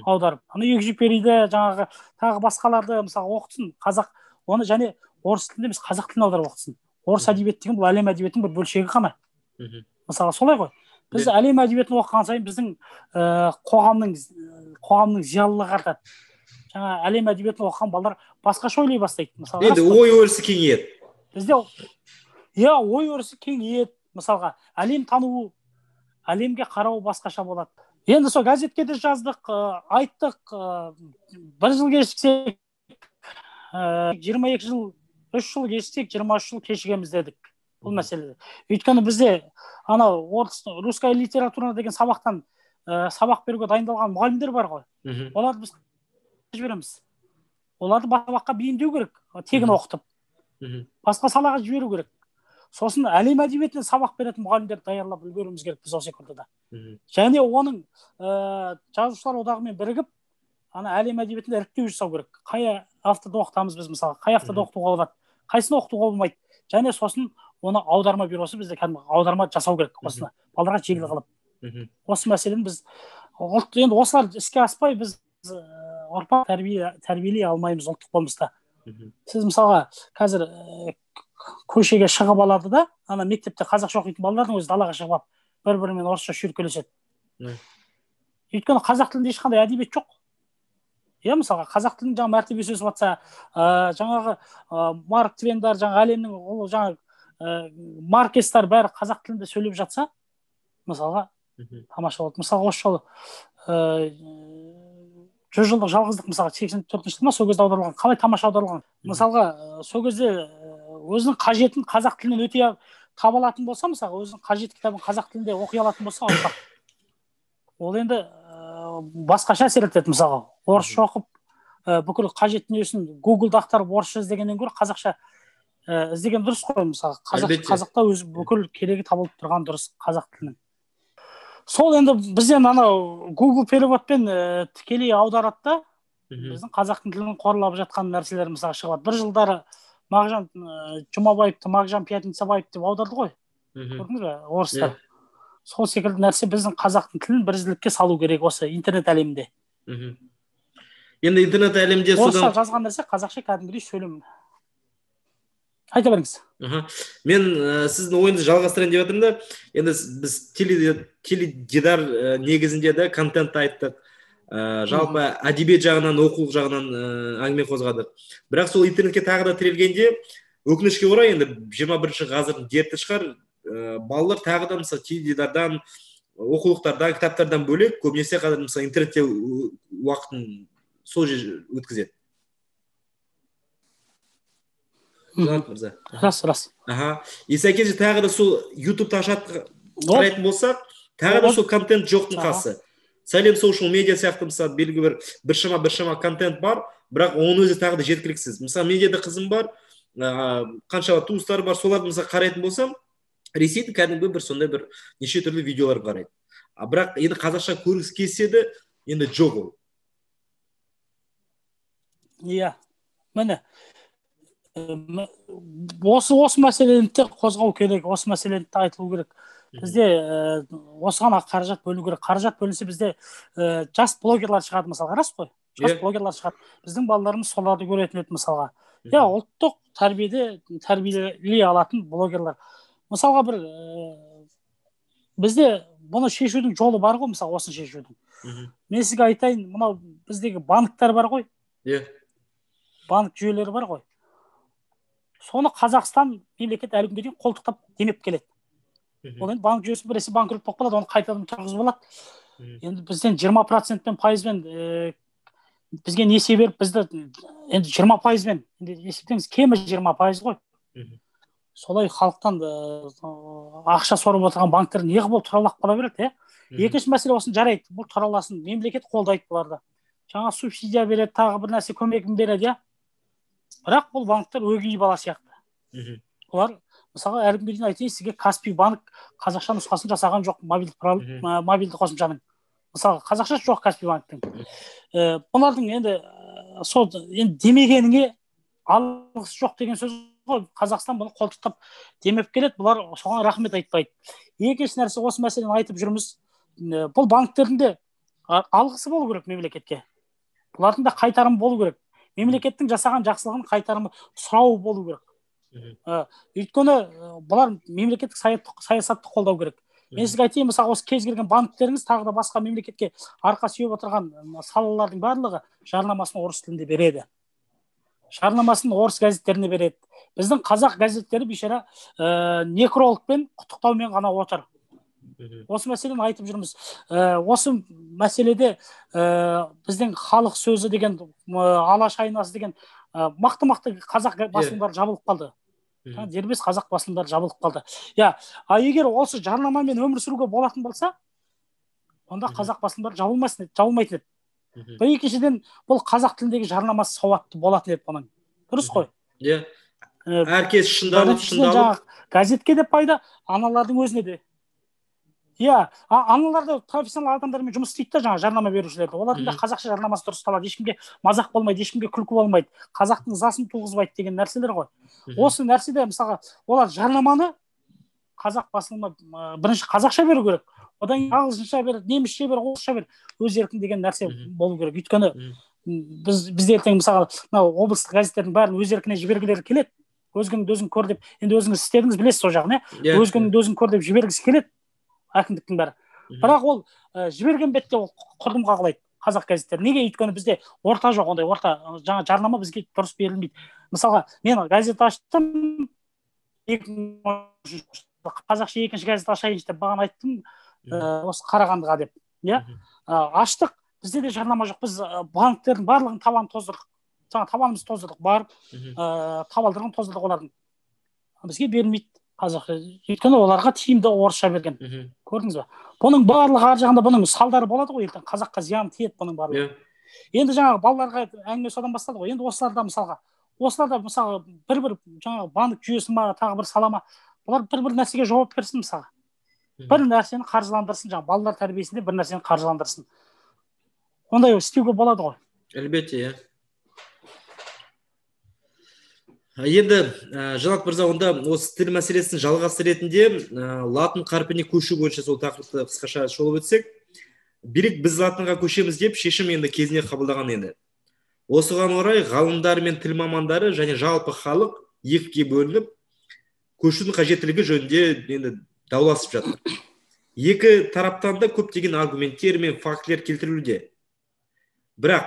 аударып. Ана Экзюпериді, жаңағы тағы басқаларды мысалға оқытсын. Қазақ оны және орыс тілінде емес, қазақ тіліне аударып оқытсын. Орыс әдебиеті деген бұл әлем әдебиетінің бір бөлшегі ғана. Мысалға солай ғой. Біз әлем әдебиетін оқыған сайын біздің қоғамның зиялылығы артады. Жаңа әлем әдебиетін оқыған балалар басқаша ойлай бастайды. Мысалға енді ой өрісі кеңейеді. Бізде иә, ой өрісі кеңейеді. Мысалға әлем тану, әлемге қарау басқаша болады. Енді сол газетке де жаздық, айттық, бір жыл кешіксек, 22 жыл, 3 жыл кешіксек, 23 жыл кешігеміз дедік бұл мәселеде. Өйткені бізде анау орыс русская литература деген сабақтан сабақ беруге дайындалған мұғалімдер бар ғой. Оларды біз жібереміз. Оларды сабаққа бейімдеу керек, тегін оқытып. Басқа салаға жіберу керек. Сосын әлем әдебиетінен сабақ беретін мұғалімдерді даярлап үлгеруіміз керек біз осы секторда. Және оның жазушылар одағымен бірігіп, ана әлем әдебиетінде іріктеу жасау керек. Қай авторды оқытамыз біз мысалы, қай авторды оқытуға болады, қайсыны оқытуға болмайды. Және сосын оны аударма бюросы бізде кәдімгі аударма жасау керек, осыны балаларға жеңіл қылып. Осы мәселені біз енді осылар іске аспай біз ұрпақ тәрбиелей алмаймыз ұлттық болмыста. Сіз мысалға қазір көшеге шығып алады да, ана мектепте қазақша оқитын балалардың өзі далаға шығып алып бір-бірімен орысша шүйіркелеседі. Өйткені қазақ тілінде ешқандай әдебиет жоқ. Иә, мысалға қазақ тілінің жаңа мәртебесі өсіп жатса, жаңағы Марк Твендар, жаңа әлемнің ол жаңа Маркестар бәрі қазақ тілінде сөйлеп жатса, мысалға тамаша болады. Мысалға осы жолы 100 жылдық жалғыздық, мысалға 84-ші жылы ма, сол кезде аударылған, қалай тамаша аударылған. Мысалға сол кезде өзінің қажетін қазақ тілінен өте таба алатын болса, мысалға өзінің қажетті кітабын қазақ тілінде оқи алатын болса, ұрпақ ол енді басқаша әсер етеді. Мысалға орысша оқып, бүкіл қажет дүниесін Гуглда ақтарып орысша іздегеннен гөрі қазақша іздеген дұрыс қой. Мысалы қазақта өзі бүкіл керегі табылып тұрған дұрыс қазақ тілінің. Сол енді бізден анау Google переводпен тікелей аударады да, біздің қазақтың тілін қорлап жатқан нәрселер мысалы шығады. Бір жылдары Мағжан Жұмабаевты Мағжан Пятницабаев деп аударды ғой, көрдіңіз бе, орыстар. Сол секілді нәрсе біздің қазақтың тілін бірізділікке салу керек осы интернет әлемінде. Енді интернет әлемінде содан орысша жазған нәрсе қазақша кәдімгідей сөйлем. Айта беріңіз. Мен сіздің ойыңызды жалғастырайын деп жатырмын да. Енді біз теледидар негізінде де контентті айттық. Жалпы әдебиет жағынан, оқулық жағынан әңгіме қозғадық. Бірақ сол интернетке тағы да тірелгенде, өкінішке орай, енді 21-ші ғасырдың дерті шығар, балалар тағы да мысалы теледидардан, оқулықтардан, кітаптардан бөлек көбінесе қазір мысалы интернетте уақытын сол жерде өткізеді. Жанат мырза. Рас, рас. И сәйкесінше тағы да сол YouTube-ты ашады қарайтын болсақ, тағы да сол контент жоқтың қасы. Сәлем social медиа сияқты мысалы белгілі бір біршама контент бар, бірақ оның өзі тағы да жеткіліксіз. Мысалы медиада қызым бар, қаншама туыстары бар, соларды мысалы қарайтын болсам, Ресейдің кәдімгі бір сондай бір неше түрлі видеолар қарайды. А бірақ енді қазақша көргісі келсе де, енді жоқ ол. Иә, міне осы мәселені де қозғау керек, осы мәселені де айтылу керек. Бізде осыған қаражат бөліну керек. Қаражат бөлінсе бізде жас блогерлар шығады мысалға, рас қой? Жас блогерлар шығады. Біздің балаларымыз соларды көретін еді мысалға. Иә, ұлттық тәрбиеде тәрбиелей алатын блогерлар. Мысалға бір бізде бұны шешудің жолы бар ғой, мысалы осыны шешудің. Мен сізге айтайын, мынау біздегі банктар бар ғой. Иә. Банк жүйелері бар ғой. Соны Қазақстан мемлекет әлі күнге дейін қолтықтап демеп келеді. Ол енді банк жүйесі біресе банкрот болып қалады, оны қайтадан тұрғызып алады. Енді бізден 20%-пен пайызбен бізге несие беріп, бізді енді 20%-бен, енді есептеңіз, кемі 20% ғой. Солай халықтан ақша сорып отырған банктер неғып ол тұралап қала береді, иә? Екінші мәселе осыны жарайды, бұл тұраласын, мемлекет қолдайды бұларды. Жаңа субсидия береді, тағы бір нәрсе көмегін береді, иә? Бірақ бұл банктер өгей бала сияқты. Олар, мысалға, әлі күнге дейін айтайын сізге, Каспий банк қазақша нұсқасын жасаған жоқ, мобильді қосымшаның. Мысалға, қазақша жоқ Каспий банктің. Бұлардың енді сол енді демегеніңе алғысы жоқ деген сөз ғой. Қазақстан бұны қолтықтап демеп келеді, бұлар соған рахмет айтпайды. Екінші нәрсе, осы мәселені айтып жүрміз. Бұл банктердің де алғысы болу керек мемлекетке. Бұлардың да қайтарымы болу керек. Мемлекеттің жасаған жақсылығын қайтарымы сұрауы болу керек. Өйткені бұлар мемлекеттік саясатты қолдау керек. Мен сізге айтайын, мысалы, осы кез келген банктеріңіз тағы да басқа мемлекетке арқа сүйеп отырған салалардың барлығы жарнамасын орыс тілінде береді. Жарнамасын орыс газеттеріне береді. Біздің қазақ газеттері бейшара некрологпен құттықтаумен ғана отыр. Осы мәселені айтып жүрміз. Осы мәселеде біздің халық сөзі деген, Алаш айнасы деген мықты-мықты қазақ басылымдары жабылып қалды. Дербес қазақ басылымдары жабылып қалды. Я, а егер осы жарнамамен өмір сүруге болатын болса, онда қазақ басылымдары жабылмайтын еді. Бір екіншіден, бұл қазақ тіліндегі жарнамасы сауатты болатын еді бұның. Дұрыс қой? Иә. Әркез шындалып. Газетке де пайда, аналардың өзіне де. Иә, аналар да профессионал адамдармен жұмыс істейді да, жаңа жарнама берушілерді. Олардың да қазақша жарнамасы дұрысталады, ешкімге мазақ болмайды, ешкімге күлкі болмайды, қазақтың ызасын туғызбайды деген нәрселер ғой. Осы нәрседе мысалға олар жарнаманы Қазақ басылымы бірінші қазақша беру керек, одан кейін ағылшынша бер, немісше бер, орысша бер, өз еркін деген нәрсе болу керек. Өйткені бізде ертең мысалы мынау облыстық газеттердің бәрін өз еркіне жібергілері келеді. Өзгеңді өзің көр деп, енді өзіңіз істедіңіз, білесіз сол жағын, иә? Өзгеңді өзің көр деп жібергісі келеді әкімдіктің бәрі. Бірақ ол жіберген бетте ол құрдымға құлайды қазақ газеттері. Неге? Өйткені бізде орта жоқ, ондай орта, жаңа жарнама бізге дұрыс берілмейді. Мысалға, мен газет аштым, қазақша екінші газет ашайыншы деп бағана айттым, осы Қарағандыға деп, иә? Аштық, бізде де жарнама жоқ. Біз банктердің барлығын табанын тоздырдық. Жаңа табанымызды тоздырдық, барып табалдырығын тоздырдық олардың. Бізге берілмейді қазақ. Өйткені оларға тиімді орысша берген. Көрдіңіз ба? Бұның барлығы ар жағында бұның салдары болады ғой, ертең қазаққа зиян тиеді бұның барлығы. Енді жаңағы балаларға әңгіме содан басталды ғой. Енді осыларда мысалға, осыларда мысалы бір-бір жаңағы банк жүйесі ма, тағы бір сала ма, бұлар бір-бір нәрсеге жауап берсін мысалға. Бір нәрсені қаржыландырсын, жаңағы балалар тәрбиесінде бір нәрсені қаржыландырсын. Ондай істеуге болады ғой. Әлбетте, иә. Енді Жанат мырза, онда осы тіл мәселесінің жалғасы ретінде латын қарпіне көшу бойынша сол тақырыпты қысқаша шолып өтсек, билік біз латынға көшеміз деп шешім енді кезінде қабылдаған еді. Осыған орай ғалымдар мен тіл мамандары және жалпы халық екіге бөлініп, көшудің қажеттілігі жөнінде енді дауласып жатыр. Екі тараптан да көптеген аргументтер мен фактілер келтірілуде. Бірақ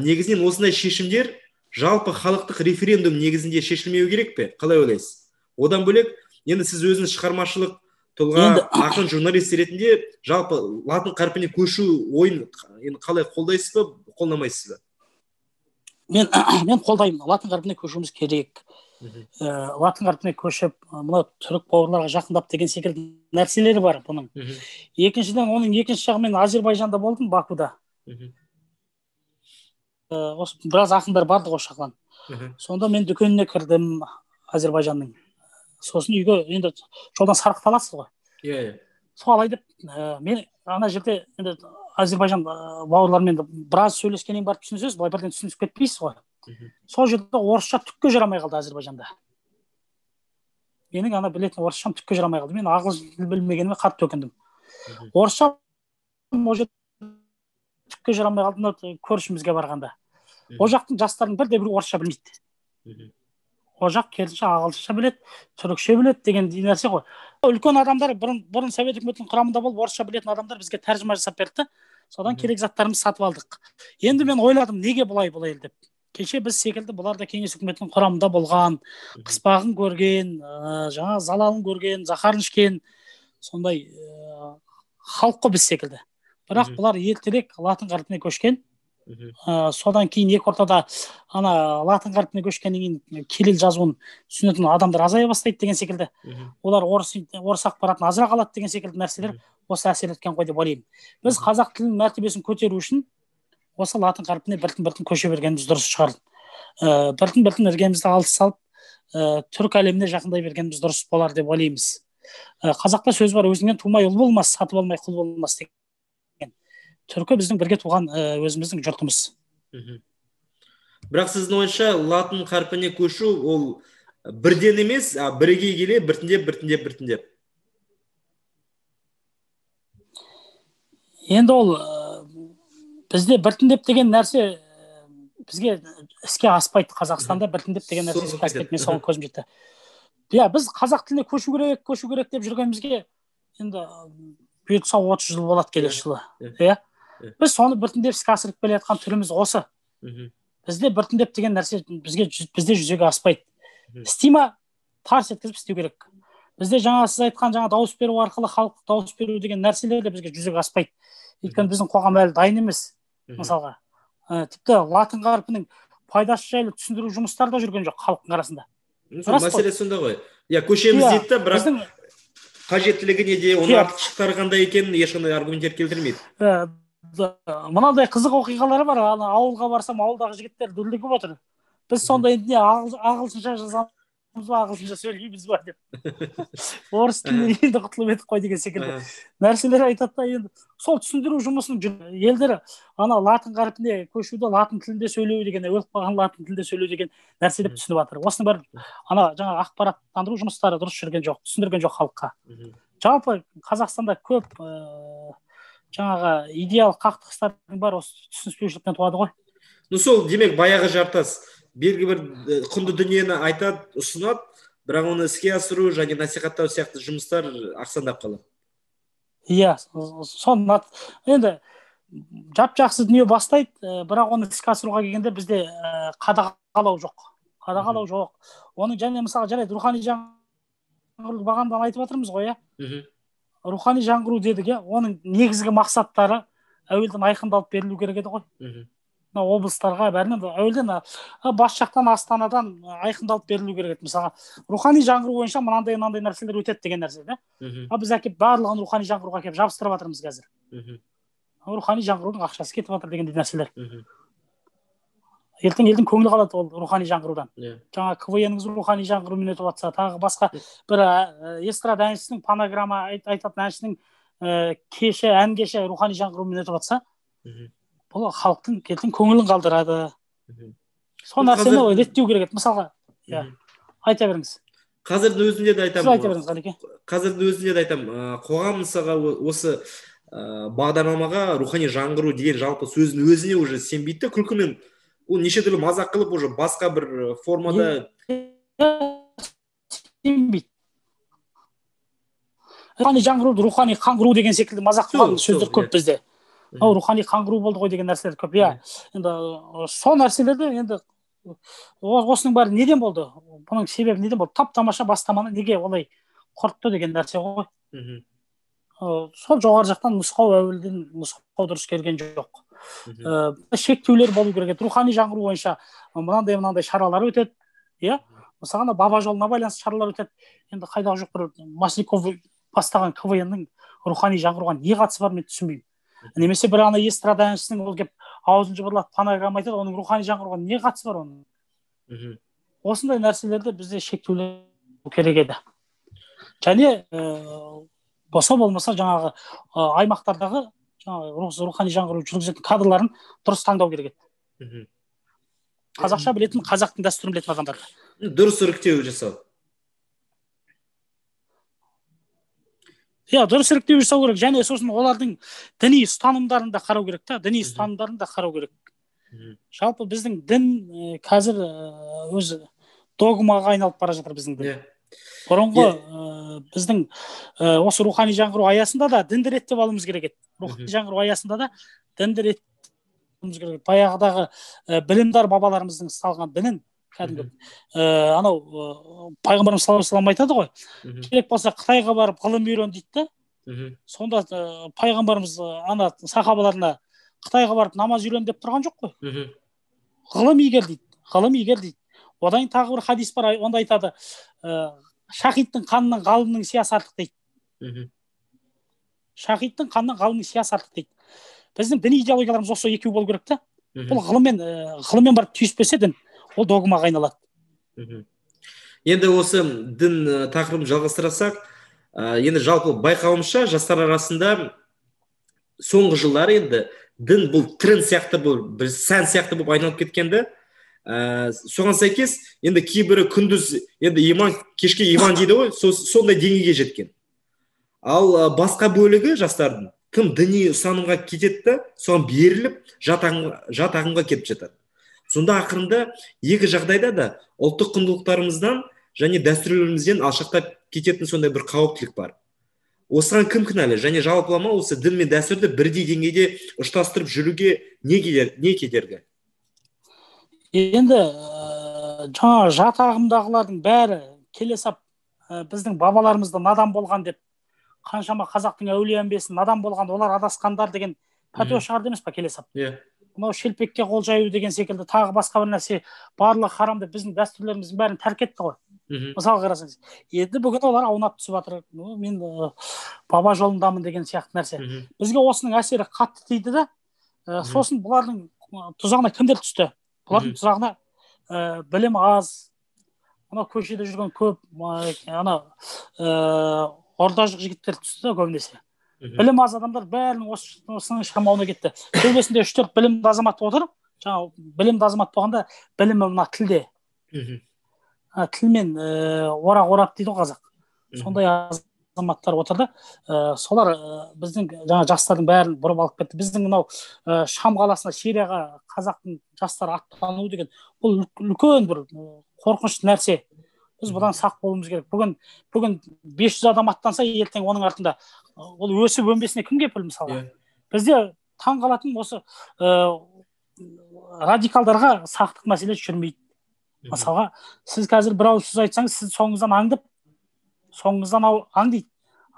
негізінен осындай шешімдер жалпы халықтық референдум негізінде шешілмеуі керек пе? Қалай ойлайсыз? Одан бөлек, енді сіз өзіңіз шығармашылық тұлға, ақын, журналист ретінде жалпы латын қарпіне көшу ойын енді қалай қолдайсыз ба, қолдамайсыз ба? Мен қолдаймын. Латын қарпіне көшуіміз керек. Латын қарпіне көшіп, мына түрік бауырларға жақындап деген секілді нәрселері бар бұның. Екіншіден, оның екінші жағы, мен Азербайжанда болдым, Бакуда. Осы біраз ақындар барды ғой шақлан. Сонда мен дүкеніне кірдім Азербайжанның. Сосын үйге енді жолдан сарқыт аласыз ғой. Иә. Солай деп мен ана жерде енді Азербайжан бауырларымен біраз сөйлескеннен барып түсінесіз, былай бірден түсінісіп кетпейсіз ғой. Сол жерде орысша түкке жарамай қалды Азербайжанда. Менің ана білетін орысшам түкке жарамай қалды. Мен ағылшын тіл білмегеніме қатты өкіндім. Орысша ол жерде түкке жарамай қалды көршімізге барғанда. Ол жақтың жастарының бірде біреуі орысша білмейді. Ол жақ керісінше ағылшынша біледі, түрікше біледі деген нәрсе ғой. Үлкен адамдар бұрын Совет үкіметінің құрамында болып орысша білетін адамдар бізге тәржіма жасап берді. Содан керек заттарымызды сатып алдық. Енді мен ойладым, неге бұлай бұлай деп. Кеше біз секілді бұлар да Кеңес үкіметінің құрамында болған, қыспағын көрген, жаңа залалын көрген, заһарын ішкен сондай халық қой біз секілді. Бірақ бұлар ертерек латын қарпіне көшкен. Содан кейін екі ортада ана латын қарпіне көшкеннен кейін кирилл жазуын түсінетін адамдар азая бастайды деген секілді. Олар орыс ақпаратын азырақ алады деген секілді нәрселер осы әсер еткен ғой деп ойлаймын. Біз қазақ тілінің мәртебесін көтеру үшін осы латын қарпіне біртін-біртін көше бергеніміз дұрыс шығар. Біртін-біртін іргемізді алыс салып, түрік әлеміне жақындай бергеніміз дұрыс болар деп ойлаймыз. Қазақта сөз бар, өзіңнен тумай ұл болмас, сатып алмай құл болмас деген. Түркі біздің бірге туған өзіміздің жұртымыз. Бірақ сіздің ойынша латын қарпіне көшу ол бірден емес, а бірегей келе біртіндеп, біртіндеп, біртіндеп. Енді ол бізде біртіндеп деген нәрсе бізге іске аспайды. Қазақстанда біртіндеп деген нәрсе іске аспайды. Мен соған көзім жетті. Иә, біз қазақ тіліне көшу керек, көшу керек деп жүргенімізге енді бұйыртса 30 жыл болады келесі жылы. Иә. Біз соны біртіндеп іске асырып келе жатқан түріміз осы. Бізде біртіндеп деген нәрсе бізде жүзеге аспайды. Істей ма, тарс еткізіп істеу керек. Бізде жаңа сіз айтқан жаңа дауыс беру арқылы халық дауыс беру деген нәрселер де бізге жүзеге аспайды. Өйткені біздің қоғам әлі дайын емес. Мысалға, тіпті латын қарпінің пайдасы жайлы түсіндіру жұмыстары да жүрген жоқ халықтың арасында. Мәселе сонда ғой. Иә, көшеміз дейді да, бірақ қажеттілігі неде, оның артықшылықтары қандай екенін ешқандай аргументтер келтірмейді. Мынандай қызық оқиғалар бар. Ана ауылға барсам, ауылдағы жігіттер дүрлігіп отыр. Біз сонда енді не ағылшынша жазамыз ба, ағылшынша сөйлейміз ба деп. Орыс тілінен енді құтылып едік қой деген секілді нәрселер айтады да. Енді сол түсіндіру жұмысын елдер ана латын қарпіне көшуді латын тілінде сөйлеу деген, өліп қалған латын тілінде сөйлеу деген нәрсе деп түсініп жатыр. Осының бәрі ана жаңағы ақпараттандыру жұмыстары дұрыс жүрген жоқ, түсіндірген жоқ халыққа. Жалпы Қазақстанда көп жаңағы идеялық қақтығыстардың бәрі осы түсініспеушіліктен туады ғой. Ну сол, демек баяғы жартас белгілі бір құнды дүниені айтады, ұсынады, бірақ оны іске асыру және насихаттау сияқты жұмыстар ақсаңдап қалады. Иә, соны енді жап-жақсы дүние бастайды, бірақ оны іске асыруға келгенде бізде қадағалау жоқ. Қадағалау жоқ. Оның және мысалы жарайды, рухани жаңғыру бағанадан айтып жатырмыз ғой, иә. Рухани жаңғыру дедік, иә, оның негізгі мақсаттары әуелден айқындалып берілу керек еді ғой. Облыстарға бәрінен әуелден бас жақтан, Астанадан айқындалып берілу керек еді. Мысалға, рухани жаңғыру бойынша мынандай мынандай нәрселер өтеді деген нәрсе да. А біз әкеп барлығын рухани жаңғыруға әкеп жабыстырып жатырмыз қазір. Рухани жаңғырудың ақшасы кетіп жатыр дегендей нәрселер. Ертең елдің көңілі қалады ол рухани жаңғырудан. Жаңа КВН-іңіз рухани жаңғырумен өтіп жатса, тағы басқа бір эстрада әншісінің, фонограмма айтатын әншінің кеші, ән кеші рухани жаңғырумен өтіп жатса, бұл халықтың ертең көңілін қалдырады. Сол нәрсені реттеу керек еді. Мысалға, иә, айта беріңіз. Қазірдің өзінде де айтамын. Сіз айта беріңіз, Ғалеке. Қазірдің өзінде де айтамын. Қоғам мысалға осы бағдарламаға рухани жаңғыру деген жалпы сөздің өзіне уже сенбейді, күлкімен ол неше түрлі мазақ қылып уже басқа бір формада сенбейді. Рухани жаңғыру, рухани қаңғыру деген секілді мазақ қылған сөздер көп бізде. Рухани қаңғыру болды ғой деген нәрселер көп. Иә, енді сол нәрселерді енді осының бәрі неден болды? Бұның себебі неден болды? Тап-тамаша бастаманы неге олай құртты деген нәрсе ғой. Сол жоғары жақтан нұсқау, әуелден нұсқау дұрыс келген жоқ. Шектеулер болу керек еді. Рухани жаңғыру бойынша мынандай мынандай шаралар өтеді. Иә, мысалы, баба жолына байланысты шаралар өтеді. Енді қайдағы жоқ бір Масляков бастаған КВН-нің рухани жаңғыруға не қатысы бар, мен түсінбеймін. Немесе бір ана эстрада әншісінің ол кеп аузын жыбырлатып фонограмма айтады, оның рухани жаңғыруға не қатысы бар оның? Осындай нәрселерді бізде шектеулер керек еді. Және болса болмаса жаңағы аймақтардағы жаңағы рухани жаңғыру жүргізетін кадрларын дұрыс таңдау керек еді. Қазақша білетін, қазақтың дәстүрін білетін адамдарды. Дұрыс іріктеу жасау. Иә, дұрыс іріктеу жасау керек. Және сосын олардың діни ұстанымдарын да қарау керек та, діни ұстанымдарын да қарау керек. Жалпы біздің дін қазір өзі догмаға айналып бара жатыр біздің дін. Бұрынғы біздің осы рухани жаңғыру аясында да дінді реттеп алуымыз керек еді. Рухани жаңғыру аясында да дінді реттеп алуымыз керек. Баяғыдағы білімдар бабаларымыздың салған дінін кәдімгі анау пайғамбарымыз саллаллаху алейхи уассалам айтады ғой, керек болса Қытайға барып ғылым үйрен дейді да. Сонда пайғамбарымыз ана сахабаларына Қытайға барып намаз үйрен деп тұрған жоқ қой. Ғылым игер дейді, ғылым игер дейді. Одан тағы бір хадис бар, онда айтады, шахидтің қанынан ғалымның сиясы артық дейді. Шахидтің қанынан ғалымның сиясы артық дейді. Біздің діни идеологияларымыз осы екеу болу керек та. Бұл ғылыммен барып түйіспесе дін, ол догмаға айналады. Енді осы дін тақырыбын жалғастырсақ, енді жалпы байқауымша жастар арасында соңғы жылдары енді дін бұл тренд сияқты, бұл бір сән сияқты болып айналып кеткенді. Соған сәйкес енді кейбірі күндіз енді иман, кешке иман дейді ғой, сондай деңгейге жеткен. Ал басқа бөлігі жастардың тым діни ұстанымға кетеді да, соған беріліп жат ағымға кетіп жатады. Сонда ақырында екі жағдайда да ұлттық құндылықтарымыздан және дәстүрлерімізден алшақтап кететін сондай бір қауіптілік бар. Осыған кім кінәлі? Және жалпылама осы дін мен дәстүрді бірдей деңгейде ұштастырып жүруге не кедергі? Енді жаңа жат ағымдағылардың бәрі келе сап біздің бабаларымызды надан болған деп, қаншама қазақтың әулие әмбесін надан болған, олар адасқандар деген пәтуа шығарды емес па келе сап? Мынау шелпекке қол жаю деген секілді тағы басқа бір нәрсе барлығы харам деп біздің дәстүрлеріміздің бәрін тәрк етті ғой. Мысалы қарасаңыз, енді бүгін олар аунап түсіп жатыр. Мен баба жолындамын деген сияқты нәрсе. Бізге осының әсері қатты тиді да. Сосын бұлардың тұзағына кімдер түсті? Бұлардың тұзағына білім аз, Мынау көшеде жүрген көп ана ордажық жігіттер түсті да көбінесе. Білім аз адамдар бәрінің осының шырмауына кетті. Төбесінде 3-4 білімді азамат отыр. Жаңа білімді азамат болғанда білімі мына тілде. Тілмен орақ орап дейді ғой қазақ. Сондай азаматтар отырды. Солар біздің жаңа жастардың бәрін бұрып алып кетті. Біздің мынау Шам қаласына, Сирияға қазақтың жастары аттану деген бұл үлкен бір қорқынышты нәрсе. Біз бұдан сақ болуымыз керек. Бүгін 500 адам аттанса, ертең оның артында ол өсіп өнбесіне кім кепіл мысалға? Бізде таң қалатын осы радикалдарға сақтық мәселесі жүрмейді. Мысалға, сіз қазір бір ауыз сөз айтсаңыз, сіз соңыңыздан аңдып, соңыңыздан аңдиды.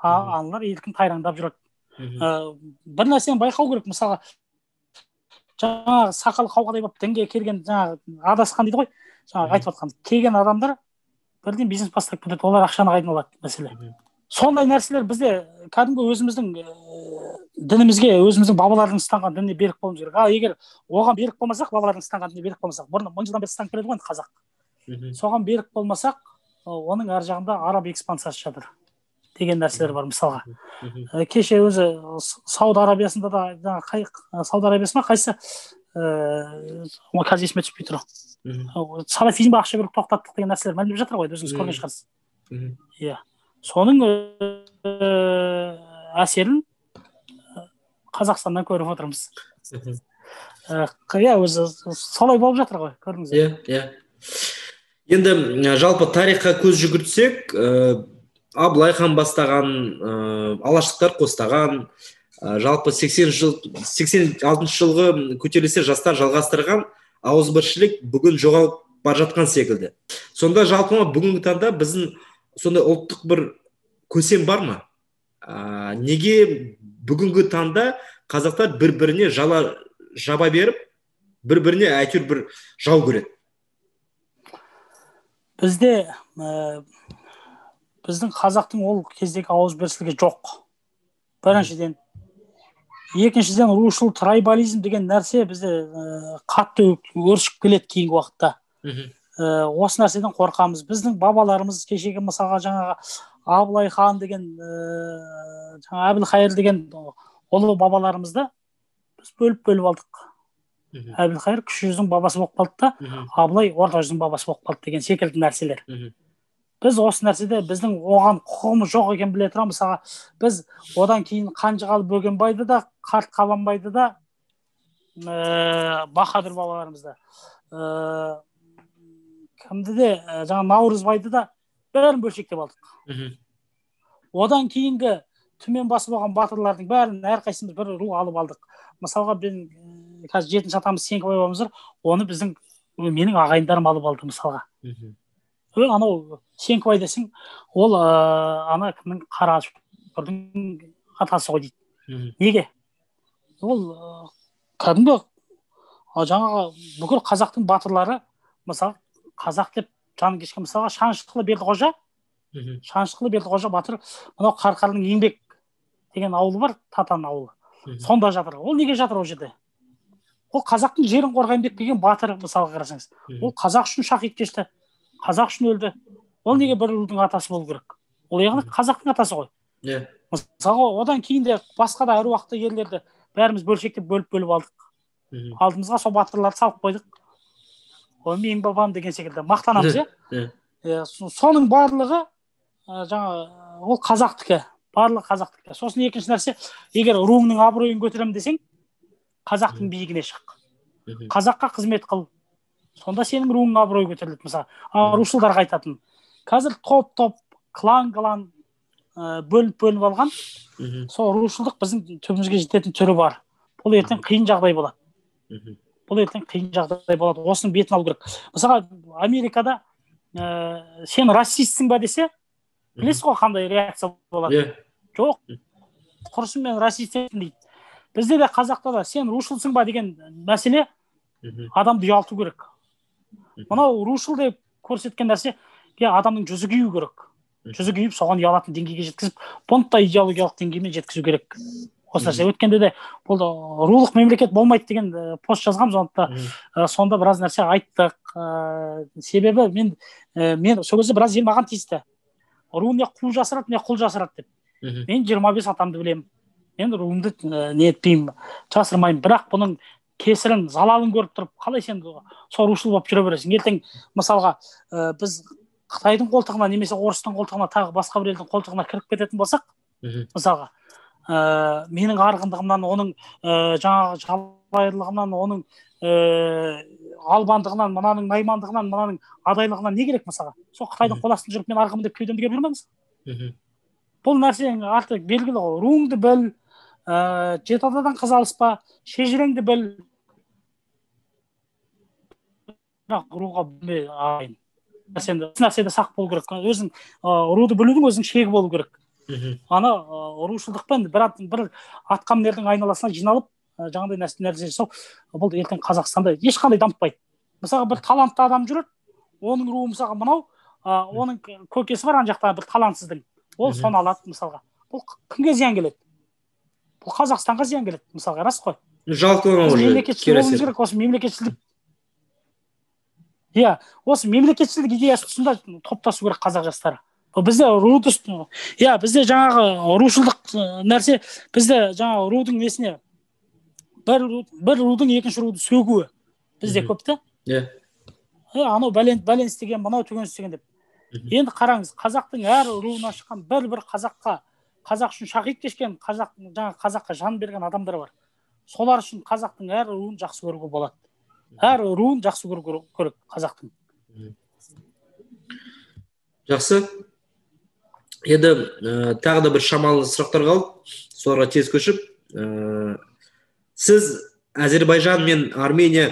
Аналар еркін тайраңдап жүреді. Бір нәрсені байқау керек. Мысалға, жаңағы сақалы қауқадай болып дінге келген, жаңағы адасқан дейді ғой, жаңағы айтып жатқан келген адамдар бірден бизнес бастап кетеді. Олар ақшаны қайдан алады мәселе. Сондай нәрселер бізде кәдімгі өзіміздің дінімізге, өзіміздің бабалардың ұстанған дініне берік болуымыз керек. Ал егер оған берік болмасақ, бабалардың ұстанған дініне берік болмасақ, бұрын 1000 жылдан бері ұстанып келеді ғой енді қазақ. Соған берік болмасақ, оның ар жағында араб экспансиясы жатыр деген нәрселер бар мысалға. Кеше өзі Сауд Арабиясында да, жаңағы Сауд Арабиясы ма қайсы, қазір есіме түспей тұр. Салафизмге ақша беріп тоқтаттық деген нәрселер мәлімдеп жатыр ғой, өзіңіз көрген шығарсыз. Иә. Соның әсерін Қазақстаннан көріп отырмыз. Иә, өзі солай болып жатыр ғой, көрдіңіз. Иә, иә. Енді жалпы тарихқа көз жүгіртсек, Абылай хан бастаған, алаштықтар қостаған, жалпы 86 жылғы көтерілісте жастар жалғастырған ауызбіршілік бүгін жоғалып бара жатқан секілді. Сонда жалпы бүгінгі таңда біздің сондай ұлттық бір көсем бар ма? Неге бүгінгі таңда қазақтар бір-біріне жала жаба беріп, бір-біріне әйтеуір бір жау көреді? Бізде біздің қазақтың ол кездегі ауызбіршілігі жоқ. Біріншіден. Екіншіден, рушыл трайбализм деген нәрсе бізде қатты өршіп келеді кейінгі уақытта. Осы нәрседен қорқамыз. Біздің бабаларымыз кешегі мысалға жаңағы Абылай хан деген, жаңа Әбілхайыр деген ұлы бабаларымызды біз бөліп-бөліп алдық. Әбілхайыр кіші жүздің бабасы болып қалды да, Абылай орта жүздің бабасы болып қалды деген секілді нәрселер. Біз осы нәрседе біздің оған құқығымыз жоқ екенін біле тұра, мысалға біз одан кейін Қанжығалы Бөгенбайды да, Қарт Қабанбайды да, Баһадүр бабаларымызды, кімді де, жаңа Наурызбайды да бәрін бөлшектеп алдық. Одан кейінгі түмен басып алған батырлардың бәрін әрқайсымыз бір ру алып алдық. Мысалға мен қазір жетінші атамыз Сеңкібай бабамыз бар, оны біздің менің ағайындарым алып алды мысалға. Анау Сеңкібай десең, ол ана кімнің Қарашүкірдің атасы ғой дейді. Неге? Ол кәдімгі жаңағы бүкіл қазақтың батырлары, мысалы қазақ деп жаны кешкен, мысалға Шанышқылы Бердіқожа, Шанышқылы Бердіқожа батыр мынау Қарқарының Еңбек деген ауылы бар, Татан ауылы. Сонда жатыр. Ол неге жатыр ол жерде? Ол қазақтың жерін қорғаймын деп келген батыр, мысалға қарасаңыз. Ол қазақ үшін шахид кешті, қазақ үшін өлді. Ол неге бір рудың атасы болу керек? Ол яғни қазақтың атасы ғой. Мысалға одан кейін де басқа да әруақты ерлерді бәріміз бөлшектеп бөліп-бөліп алдық. Алдымызға сол батырларды салып қойдық. Ол менің бабам деген секілді мақтанамыз, иә? Соның барлығы жаңа ол қазақтікі, барлығы қазақтікі. Сосын екінші нәрсе, егер руыңның абыройын көтеремін десең, қазақтың биігіне шық. Қазаққа қызмет қыл. Сонда сенің руыңның абыройы көтеріледі, мысалы. Рушылдарға айтатын. Қазір топ-топ, клан-клан бөлініп-бөлініп алған. Сол рушылдық біздің түбімізге жететін түрі бар. Бұл ертең қиын жағдай болады. Бұл ертең қиын жағдай болады. Осының бетін алу керек. Мысалға, Америкада сен расистсің ба десе, білесіз ғой қандай реакция болады? Жоқ, құрысын мен расист емеспін дейді. Бізде де қазақта да сен рушылсың ба деген мәселе адамды ұялту керек. Мынау рушыл деп көрсеткен нәрсе адамның жүзі күю керек. Жүзі күйіп, соған ұялатын деңгейге жеткізіп, бұндай идеологиялық деңгеймен жеткізу керек. Осы нәрсе өткенде де бұл рулық мемлекет болмайды деген пост жазғанмын, сондықтан сонда біраз нәрсе айттық. Себебі мен сол кезде біраз ел маған тиісті. Ру не қу жасырады, не құл жасырады деп. Мен 25 атамды білемін. Мен руымды не етпеймін, жасырмаймын. Бірақ бұның кесірін, залалын көріп тұрып, қалай сен сол рушыл болып жүре бересің? Ертең мысалға біз Қытайдың қолтығына немесе орыстың қолтығына, тағы басқа бір елдің қолтығына кіріп кететін болсақ, мысалға менің арғындығымнан, оның жаңағы жалайырлығынан, оның албандығынан, мынаның наймандығынан, мынаның адайлығынан не керек мысалға? Сол Қытайдың қол астында жүріп мен арғынмын деп кеудемді керіп жүрмеңіз. Бұл нәрсенің арты белгілі ғой. Руыңды біл, жеті атадан қыз алыспа, шежіреңді біл. Бірақ руға білме ағайын. Нәрседе сақ болу керек. Өзің руды білудің өзінің шегі болу керек. Ана рушылдықпен бір атқамінердің айналасына жиналып, жаңағыдай нәрсе жасау, бұл ертең Қазақстанда ешқандай дамытпайды. Мысалға бір талантты адам жүреді, оның руы мысалға мынау, оның көкесі бар ана жақта бір талантсыздың. Ол соны алады мысалға. Бұл кімге зиян келеді? Бұл Қазақстанға зиян келеді мысалға, рас қой. Жалқылану уже. Мемлекетшіл болуымыз керек, осы мемлекетшілдік. Иә, осы мемлекетшілдік идеясы тұсында топтасу керек қазақ жастары. Бізде руды, иә, бізде жаңағы рушылдық нәрсе, бізде жаңағы рудың несіне бір рудың екінші руды сөгуі бізде көп та. Иә. Анау бәлен бәлен істеген, мынау түген істеген деп. Енді қараңыз, қазақтың әр руынан шыққан бір қазаққа, қазақ үшін шахид кешкен, қазақ жаңа қазаққа жан берген адамдар бар. Солар үшін қазақтың әр руын жақсы көруге болады. Әр руын жақсы көру керек қазақтың. Жақсы. Енді тағы да бір шамалы сұрақтар қалды. Соларға тез көшіп, сіз Әзербайжан мен Армения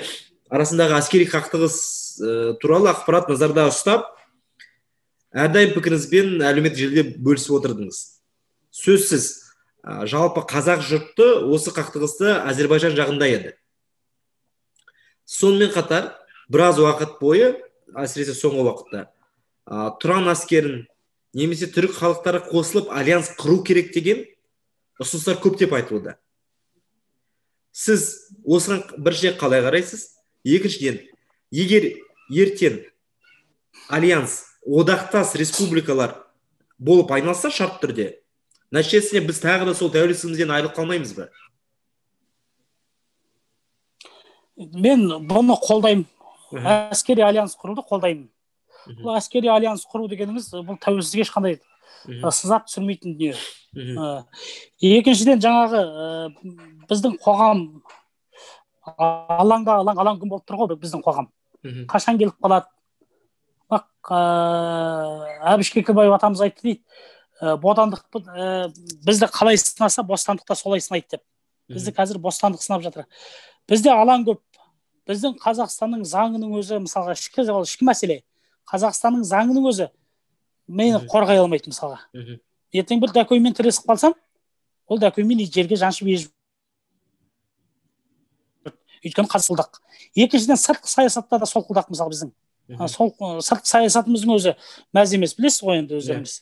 арасындағы әскери қақтығыс туралы ақпарат назарда ұстап, әрдайым пікіріңізбен әлеуметтік желіде бөлісіп отырдыңыз. Сөзсіз, жалпы қазақ жұрты осы қақтығысты Әзербайжан жағында еді. Сонымен қатар, біраз уақыт бойы, әсіресе соңғы уақытта, Тұран әскерін немесе түрік халықтары қосылып альянс құру керек деген ұсыныстар көптеп айтылуда. Сіз осыған біріншіден қалай қарайсыз? Екіншіден, егер ертең альянс одақтас республикалар болып айналса шарт түрде, нәтижесінде біз тағы да сол тәуелсіздігімізден айырылып қалмаймыз ба? Мен бұны қолдаймын. Әскери альянс құруды қолдаймын. Бұл әскери альянс құру дегеніңіз, бұл тәуелсіздікке ешқандай сызат түсірмейтін дүние. Екіншіден, жаңағы біздің қоғам алаңда алаң күн болып тұр ғой біздің қоғам. Қашан келіп қалады? Бақ, Әбіш Кекілбаев атамыз айтты дейді, бодандық бізді қалай сынаса, бостандықта солай сынайды деп. Бізді қазір бостандық сынап жатыр. Бізде алаң көп. Біздің Қазақстанның заңының өзі, мысалға, ішкі мәселе. Қазақстанның заңының өзі мені қорғай алмайды мысалға. Ертең бір дәкөймен тіресіп қалсам, ол дәкөймен жерге жаншып езіп. Өйткені солқылдақ. Екіншіден, сыртқы саясатта да солқылдақ мысалы біздің. Сол сыртқы саясатымыздың өзі мәз емес, білесіз ғой енді өздеріңіз.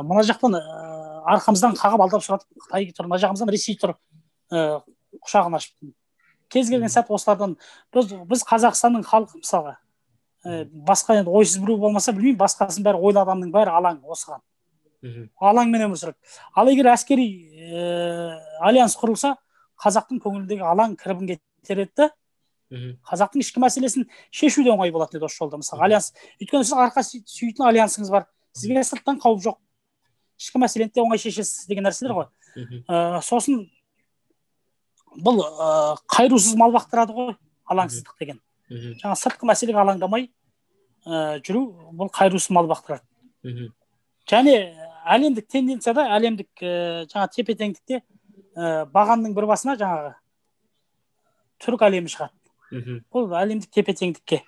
Мына жақтан арқамыздан қағып алдап сұратып Қытай тұр, мына жағымыздан Ресей тұр, құшағын ашып. Кез келген сәт осылардан біз Қазақстанның халқы мысалға, басқа енді ойсыз біреу болмаса білмеймін, басқасының бәрі ойлы адамның бәрі алаң осыған. Алаңмен өмір сүреді. Ал егер әскери альянс құрылса, қазақтың көңіліндегі алаң кірбің кетер еді. Қазақтың ішкі мәселесін шешу де оңай болатын еді осы жолда мысалға. Альянс, өйткені сіз арқа сүйейтін альянсыңыз бар, сізге сырттан қауіп жоқ, ішкі мәселені де оңай шешесіз деген нәрселер ғой. Сосын бұл қайрусыз мал бақтырады ғой алаңсыздық деген. Жаңа сыртқы мәселеге алаңдамай жүру, бұл қайрусыз мал бақтырады. Және әлемдік тенденцияда, әлемдік жаңа тепе-теңдікте бағанның бір басына жаңағы түрік әлемі шығады. Бұл әлемдік тепе-теңдікке.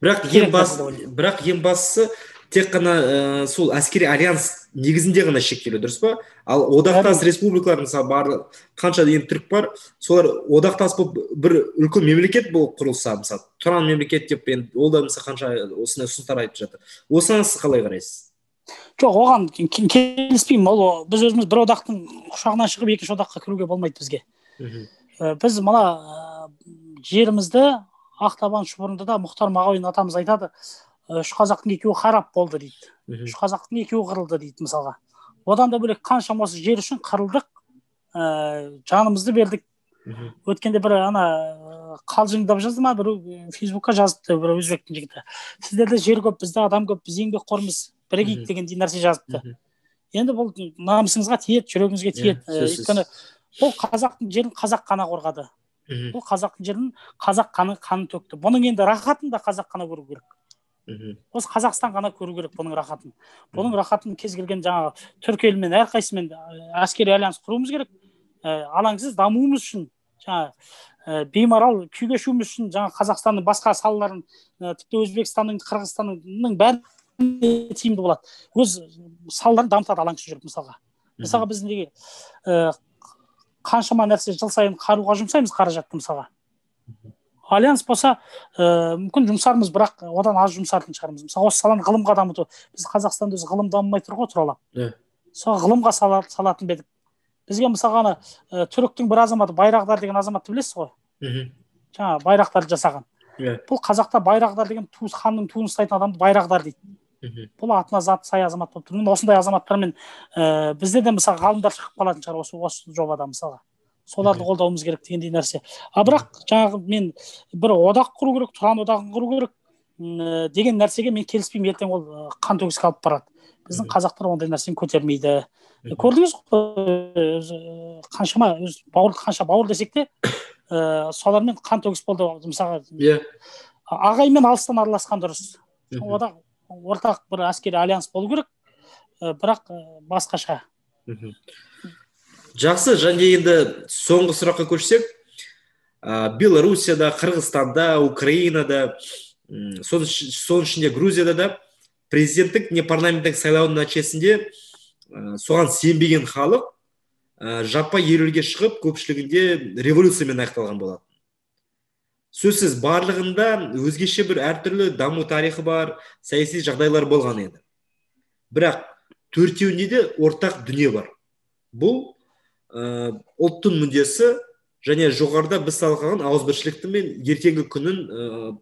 Бірақ ең бастысы тек қана сол әскери альянс негізінде ғана шектелу, дұрыс па? Ал одақтас республикалар, мысалы, бар, қанша деген түрік бар, солар одақтас болып бір үлкен мемлекет болып құрылса, мысалы, Тұран мемлекет деп енді ол да мысалы қанша осындай ұсыныстар айтып жатыр. Осыған сіз қалай қарайсыз? Жоқ, оған келіспеймін. Ол біз өзіміз бір одақтың құшағынан шығып екінші одаққа кіруге болмайды бізге. Біз мына жерімізді Ақтабан шұбырынды да Мұхтар Мағауин атамыз айтады, үш қазақтың екеуі харап болды дейді, үш қазақтың екеуі қырылды дейді мысалға. Одан да бөлек қаншама осы жер үшін қырылдық, жанымызды бердік. Өткенде бір ана қалжыңдап жазды ма, біреу Фейсбукқа жазыпты, бір өзбектің жігіті: сіздерде жер көп, бізде адам көп, біз еңбекқормыз, бірігейік дегендей нәрсе жазыпты. Енді бұл намысыңызға тиеді, жүрегіңізге тиеді. Өйткені бұл қазақтың жерін қазақ қана қорғады. Бұл қазақтың жерін қазақ қанын төкті. Бұның енді рахатын да қазақ қана көру керек. Осы Қазақстан ғана көру керек бұның рахатын. Бұның рахатын кез келген жаңағы түркі елімен әрқайсысымен әскери альянс құруымыз керек. Алаңсыз дамуымыз үшін, жаңа беймарал күй кешуіміз үшін, жаңа Қазақстанның басқа салаларын, тіпті Өзбекстанның, Қырғызстанның бәріне тиімді болады. Өз салаларын дамытады алаңсыз жүріп мысалға. Мысалға біз неге қаншама нәрсе жыл сайын қаруға жұмсаймыз қаражатты мысалға. Альянс болса, мүмкін жұмсармыз, бірақ одан аз жұмсатын шығармыз. Мысалы, осы саланы ғылымға дамыту. Біз Қазақстанда өзі ғылым дамымай тұр ғой туралап. Сол ғылымға салатын бедік. Бізге мысалға ана түріктің бір азаматы Байрақтар деген азаматты білесіз ғой? Жаңа байрақтарды жасаған. Бұл қазақта Байрақтар деген туыс ханның туын ұстайтын адамды Байрақтар дейді. Бұл атына зат сай азамат болып тұр. Осындай азаматтармен бізде де мысалы ғалымдар шығып қалатын шығар осы жобада мысалға. Соларды қолдауымыз керек дегендей нәрсе. А бірақ жаңағы мен бір одақ құру керек, Тұран одағын құру керек деген нәрсеге мен келіспеймін. Ертең ол қан төгіске алып барады. Біздің қазақтар ондай нәрсені көтермейді. Көрдіңіз ғой, қаншама өз бауыр, қанша бауыр десек те, солармен қан төгіс болды мысалға. Ағайынмен алыстан араласқан дұрыс. Одақ, ортақ бір әскери альянс болу керек, бірақ басқаша. Жақсы, және енді соңғы сұраққа көшсек, Белоруссияда, Қырғызстанда, Украинада, соның ішінде Грузияда да президенттік не парламенттік сайлаудың нәтижесінде соған сенбеген халық жаппай ереуілге шығып, көпшілігінде революциямен аяқталған болатын. Сөзсіз барлығында өзгеше бір әртүрлі даму тарихы бар, саяси жағдайлар болған еді. Бірақ төртеуінде де ортақ дүние бар. Бұл ұлттың мүддесі және жоғарыда біз талқылаған ауызбіршілікті мен ертеңгі күнін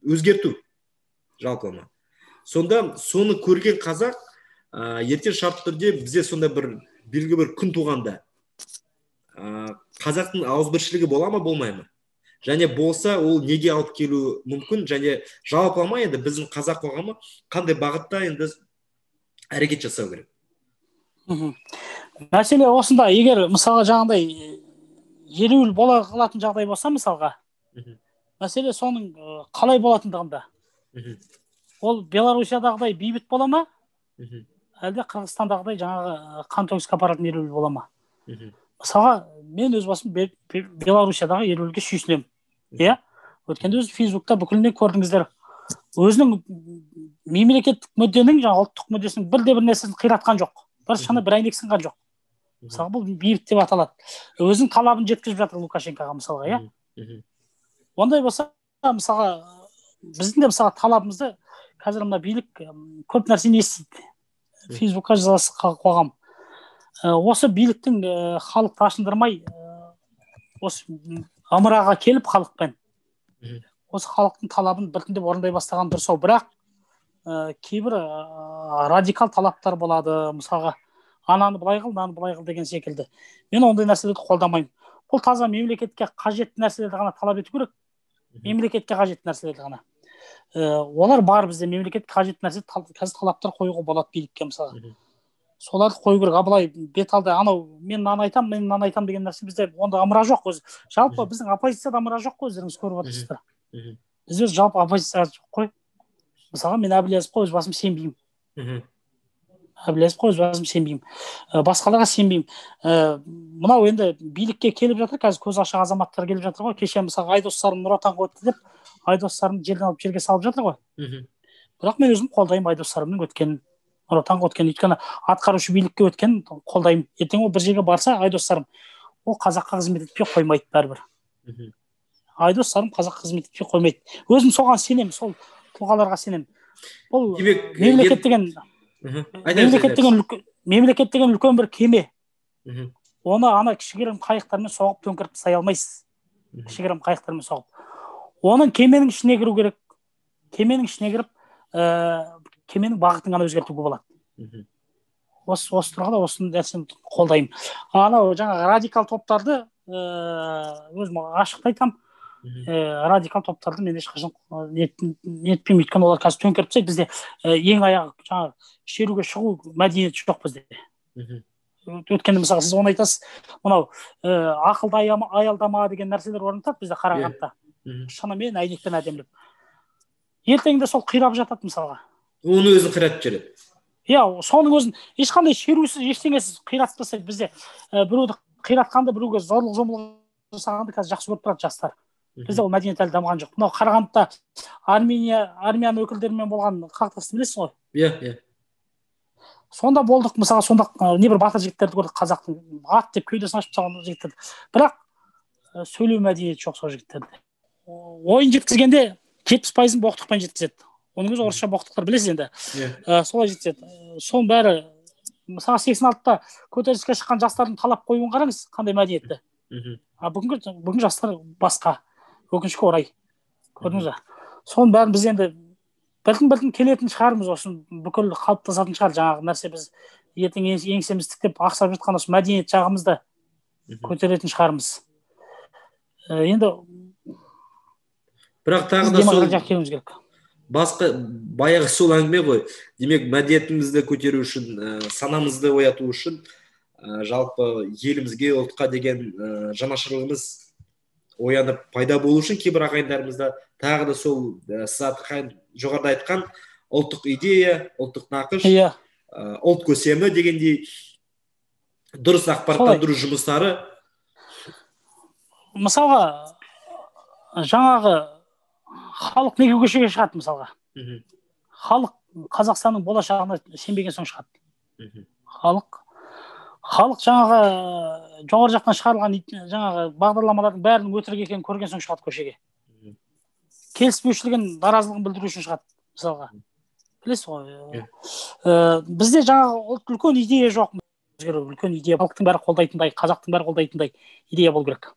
өзгерту жалпылама. Сонда соны көрген қазақ ертең шартты түрде бізде сонда бір белгілі бір күн туғанда қазақтың ауызбіршілігі бола ма, болмай ма? Және болса, ол неге алып келуі мүмкін? Және жалпылама енді біздің қазақ қоғамы қандай бағытта енді әрекет жасау керек? Мәселе осында, егер мысалға жаңағыдай ереуіл бола қалатын жағдай болса, мысалға, мәселе соның қалай болатындығында. Ол Белоруссиядағыдай бейбіт бола ма? Әлде Қырғызстандағыдай жаңағы қан төгіске апаратын ереуіл бола ма? Мысалға, мен өз басым Белоруссиядағы ереуілге сүйсінемін. Иә? Өткенде өз Фейсбукта бүкіліне көрдіңіздер. Өзінің мемлекеттік мүдденің, жаңағы ұлттық мүддесінің бірде бір нәрсесін қиратқан жоқ. Бір шаны бір әйнек сынған жоқ. Мысалға, бұл бейбіт деп аталады. Өзінің талабын жеткізіп жатыр Лукашенкоға мысалға, иә? Ондай болса, мысалға, біздің де мысалға талабымызды қазір мына билік көп нәрсені естиді. Фейсбукқа жазасыз қоғам. Осы биліктің халықты ашындырмай, осы ымыраға келіп халықпен, осы халықтың талабын біртіндеп орындай бастаған дұрыс ау. Бірақ кейбір радикал талаптар болады, мысалға, ананы былай қыл, мынаны былай қыл деген секілді. Мен ондай нәрселерді қолдамаймын. Бұл таза мемлекетке қажетті нәрселерді ғана талап ету керек. Мемлекетке қажетті нәрселерді ғана. Олар бар бізде, мемлекетке қажетті нәрсе қазір талаптар қоюға болады билікке мысалға. Соларды қою керек. А былай бет алды анау мен мынаны айтам, мен мынаны айтам деген нәрсе бізде онда ымыра жоқ өзі. Жалпы біздің оппозицияда ымыра жоқ қой, өздеріңіз көріп отырсыздар. Бізде жалпы оппозиция жоқ қой. Мысалға, мен Әблязовқа өз басым сенбеймін. Әблязовқа өз басым сенбеймін. Басқаларға сенбеймін. Мынау енді билікке келіп жатыр, қазір көз ашық азаматтар келіп жатыр ғой. Кеше мысалға Айдос Сарым Нұр Отанға өтті деп, Айдос Сарымды жерден алып жерге салып жатыр ғой. Бірақ мен өзім қолдаймын Айдос Сарымның өткенін, Нұр Отанға өткенін. Өйткені атқарушы билікке өткенін қолдаймын. Ертең ол бір жерге барса, Айдос Сарым ол қазаққа қызмет етпей қоймайды бәрібір. Айдос Сарым қазаққа қызмет етпей қоймайды. Өзім соған сенемін, сол тұлғаларға сенемін. Бұл мемлекет деген Мемлекет деген мемлекет деген үлкен бір кеме. Оны ана кішігірім қайықтармен соғып төңкеріп тастай алмайсыз. Кішігірім қайықтармен соғып. Оның кеменің ішіне кіру керек. Кеменің ішіне кіріп, кеменің бағытын ғана өзгертуге болады. Осы тұрғыда осы нәрсені қолдаймын. Анау жаңағы радикал топтарды өзім ашық айтамын. Радикал топтарды мен ешқашан нетпеймін, өйткені олар қазір төңкеріп тастайды. Бізде ең аяғы жаңағы шеруге шығу мәдениеті жоқ бізде. Өткенде мысалы сіз оны айтасыз, мынау ақылды аялдама деген нәрселер орнатады бізде Қарағандыда. Шынымен әйнекпен әдемілеп. Ертеңінде сол қирап жатады мысалға. Оны өзін қиратып жібереді. Иә, соның өзін ешқандай шерусіз, ештеңесіз қиратып тастайды. Бізде біреуді қиратқанды, біреуге зорлық зомбылық жасағанды қазір жақсы көріп тұрады жастар. Бізде ол мәдениет әлі дамыған жоқ. Мынау Қарағандыда армян өкілдерімен болған қақтығысты білесіз ғой? Иә, иә. Сонда болдық, мысалы, сонда небір батыр жігіттерді көрдік, қазақтың ат деп кеудесін ашып тастаған жігіттерді. Бірақ сөйлеу мәдениеті жоқ сол жігіттерде. Ойын жеткізгенде 70%-ын боқтықпен жеткізеді. Оның өзі орысша боқтықтар білесіз енді. Солай жеткізеді. Соның бәрі, мысалы, 86-та көтеріліске шыққан жастардың талап қоюын қараңыз, қандай мәдениетті. А бүгінгі жастар басқа, өкінішке орай. Көрдіңіз бе? Соның бәрін біз енді біртін-біртін келетін шығармыз, осы бүкіл қалыптасатын шығар жаңағы нәрсе. Біз ертең еңсеміз тіктеп ақсап жатқан осы мәдениет жағымызды көтеретін шығармыз. Енді бірақ тағы да сол басқа баяғы сол әңгіме ғой. Демек, мәдениетімізді көтеру үшін, санамызды ояту үшін, жалпы елімізге, ұлтқа деген жанашырлығымыз оянып пайда болу үшін кейбір ағайындарымызда тағы да сол сіз жоғарыда айтқан ұлттық идея, ұлттық нақыш, ұлт көсемі дегендей дұрыс ақпараттандыру жұмыстары. Мысалға, жаңағы халық неге көшеге шығады мысалға? Халық Қазақстанның болашағына сенбеген соң шығады. Халық жаңағы жоғары жақтан шығарылған жаңағы бағдарламалардың бәрінің өтірік екенін көрген соң шығады көшеге. Келіспеушілігін, наразылығын білдіру үшін шығады мысалға. Білесіз ғой. Бізде жаңағы үлкен идея жоқ. Үлкен идея, халықтың бәрі қолдайтындай, қазақтың бәрі қолдайтындай идея болу керек.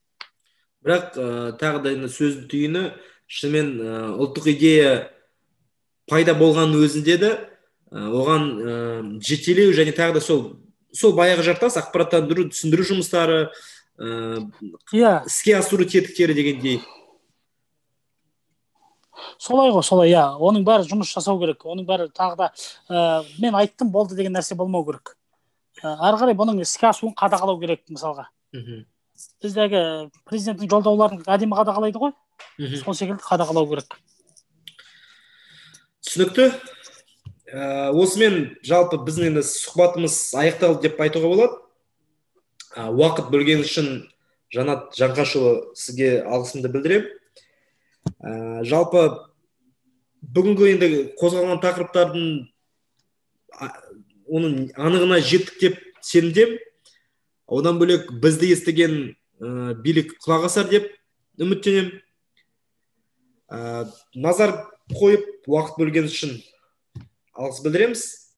Бірақ тағы да енді сөздің түйіні, шынымен ұлттық идея пайда болғанның өзінде де оған жетелеу және тағы да сол баяғы жартас ақпараттандыру, түсіндіру жұмыстары, іске асыру тетіктері дегендей. Солай ғой, солай, иә. Оның бәрі жұмыс жасау керек. Оның бәрі тағы да мен айттым болды деген нәрсе болмау керек. Ары қарай бұның іске асуын қадағалау керек мысалға. Біздегі президенттің жолдауларын әдемі қадағалайды ғой. Сол секілді қадағалау керек. Түсінікті. Осымен жалпы біздің енді сұхбатымыз аяқталды деп айтуға болады. Уақыт бөлген үшін Жанат Жаңқашұлы сізге алғысымды білдіремін. Жалпы бүгінгі енді қозғалған тақырыптардың оның анығына жеттік деп сенімдемін. Одан бөлек бізді естіген билік құлақ асар деп үміттенемін. Назар қойып уақыт бөлген үшін алғыс білдіреміз.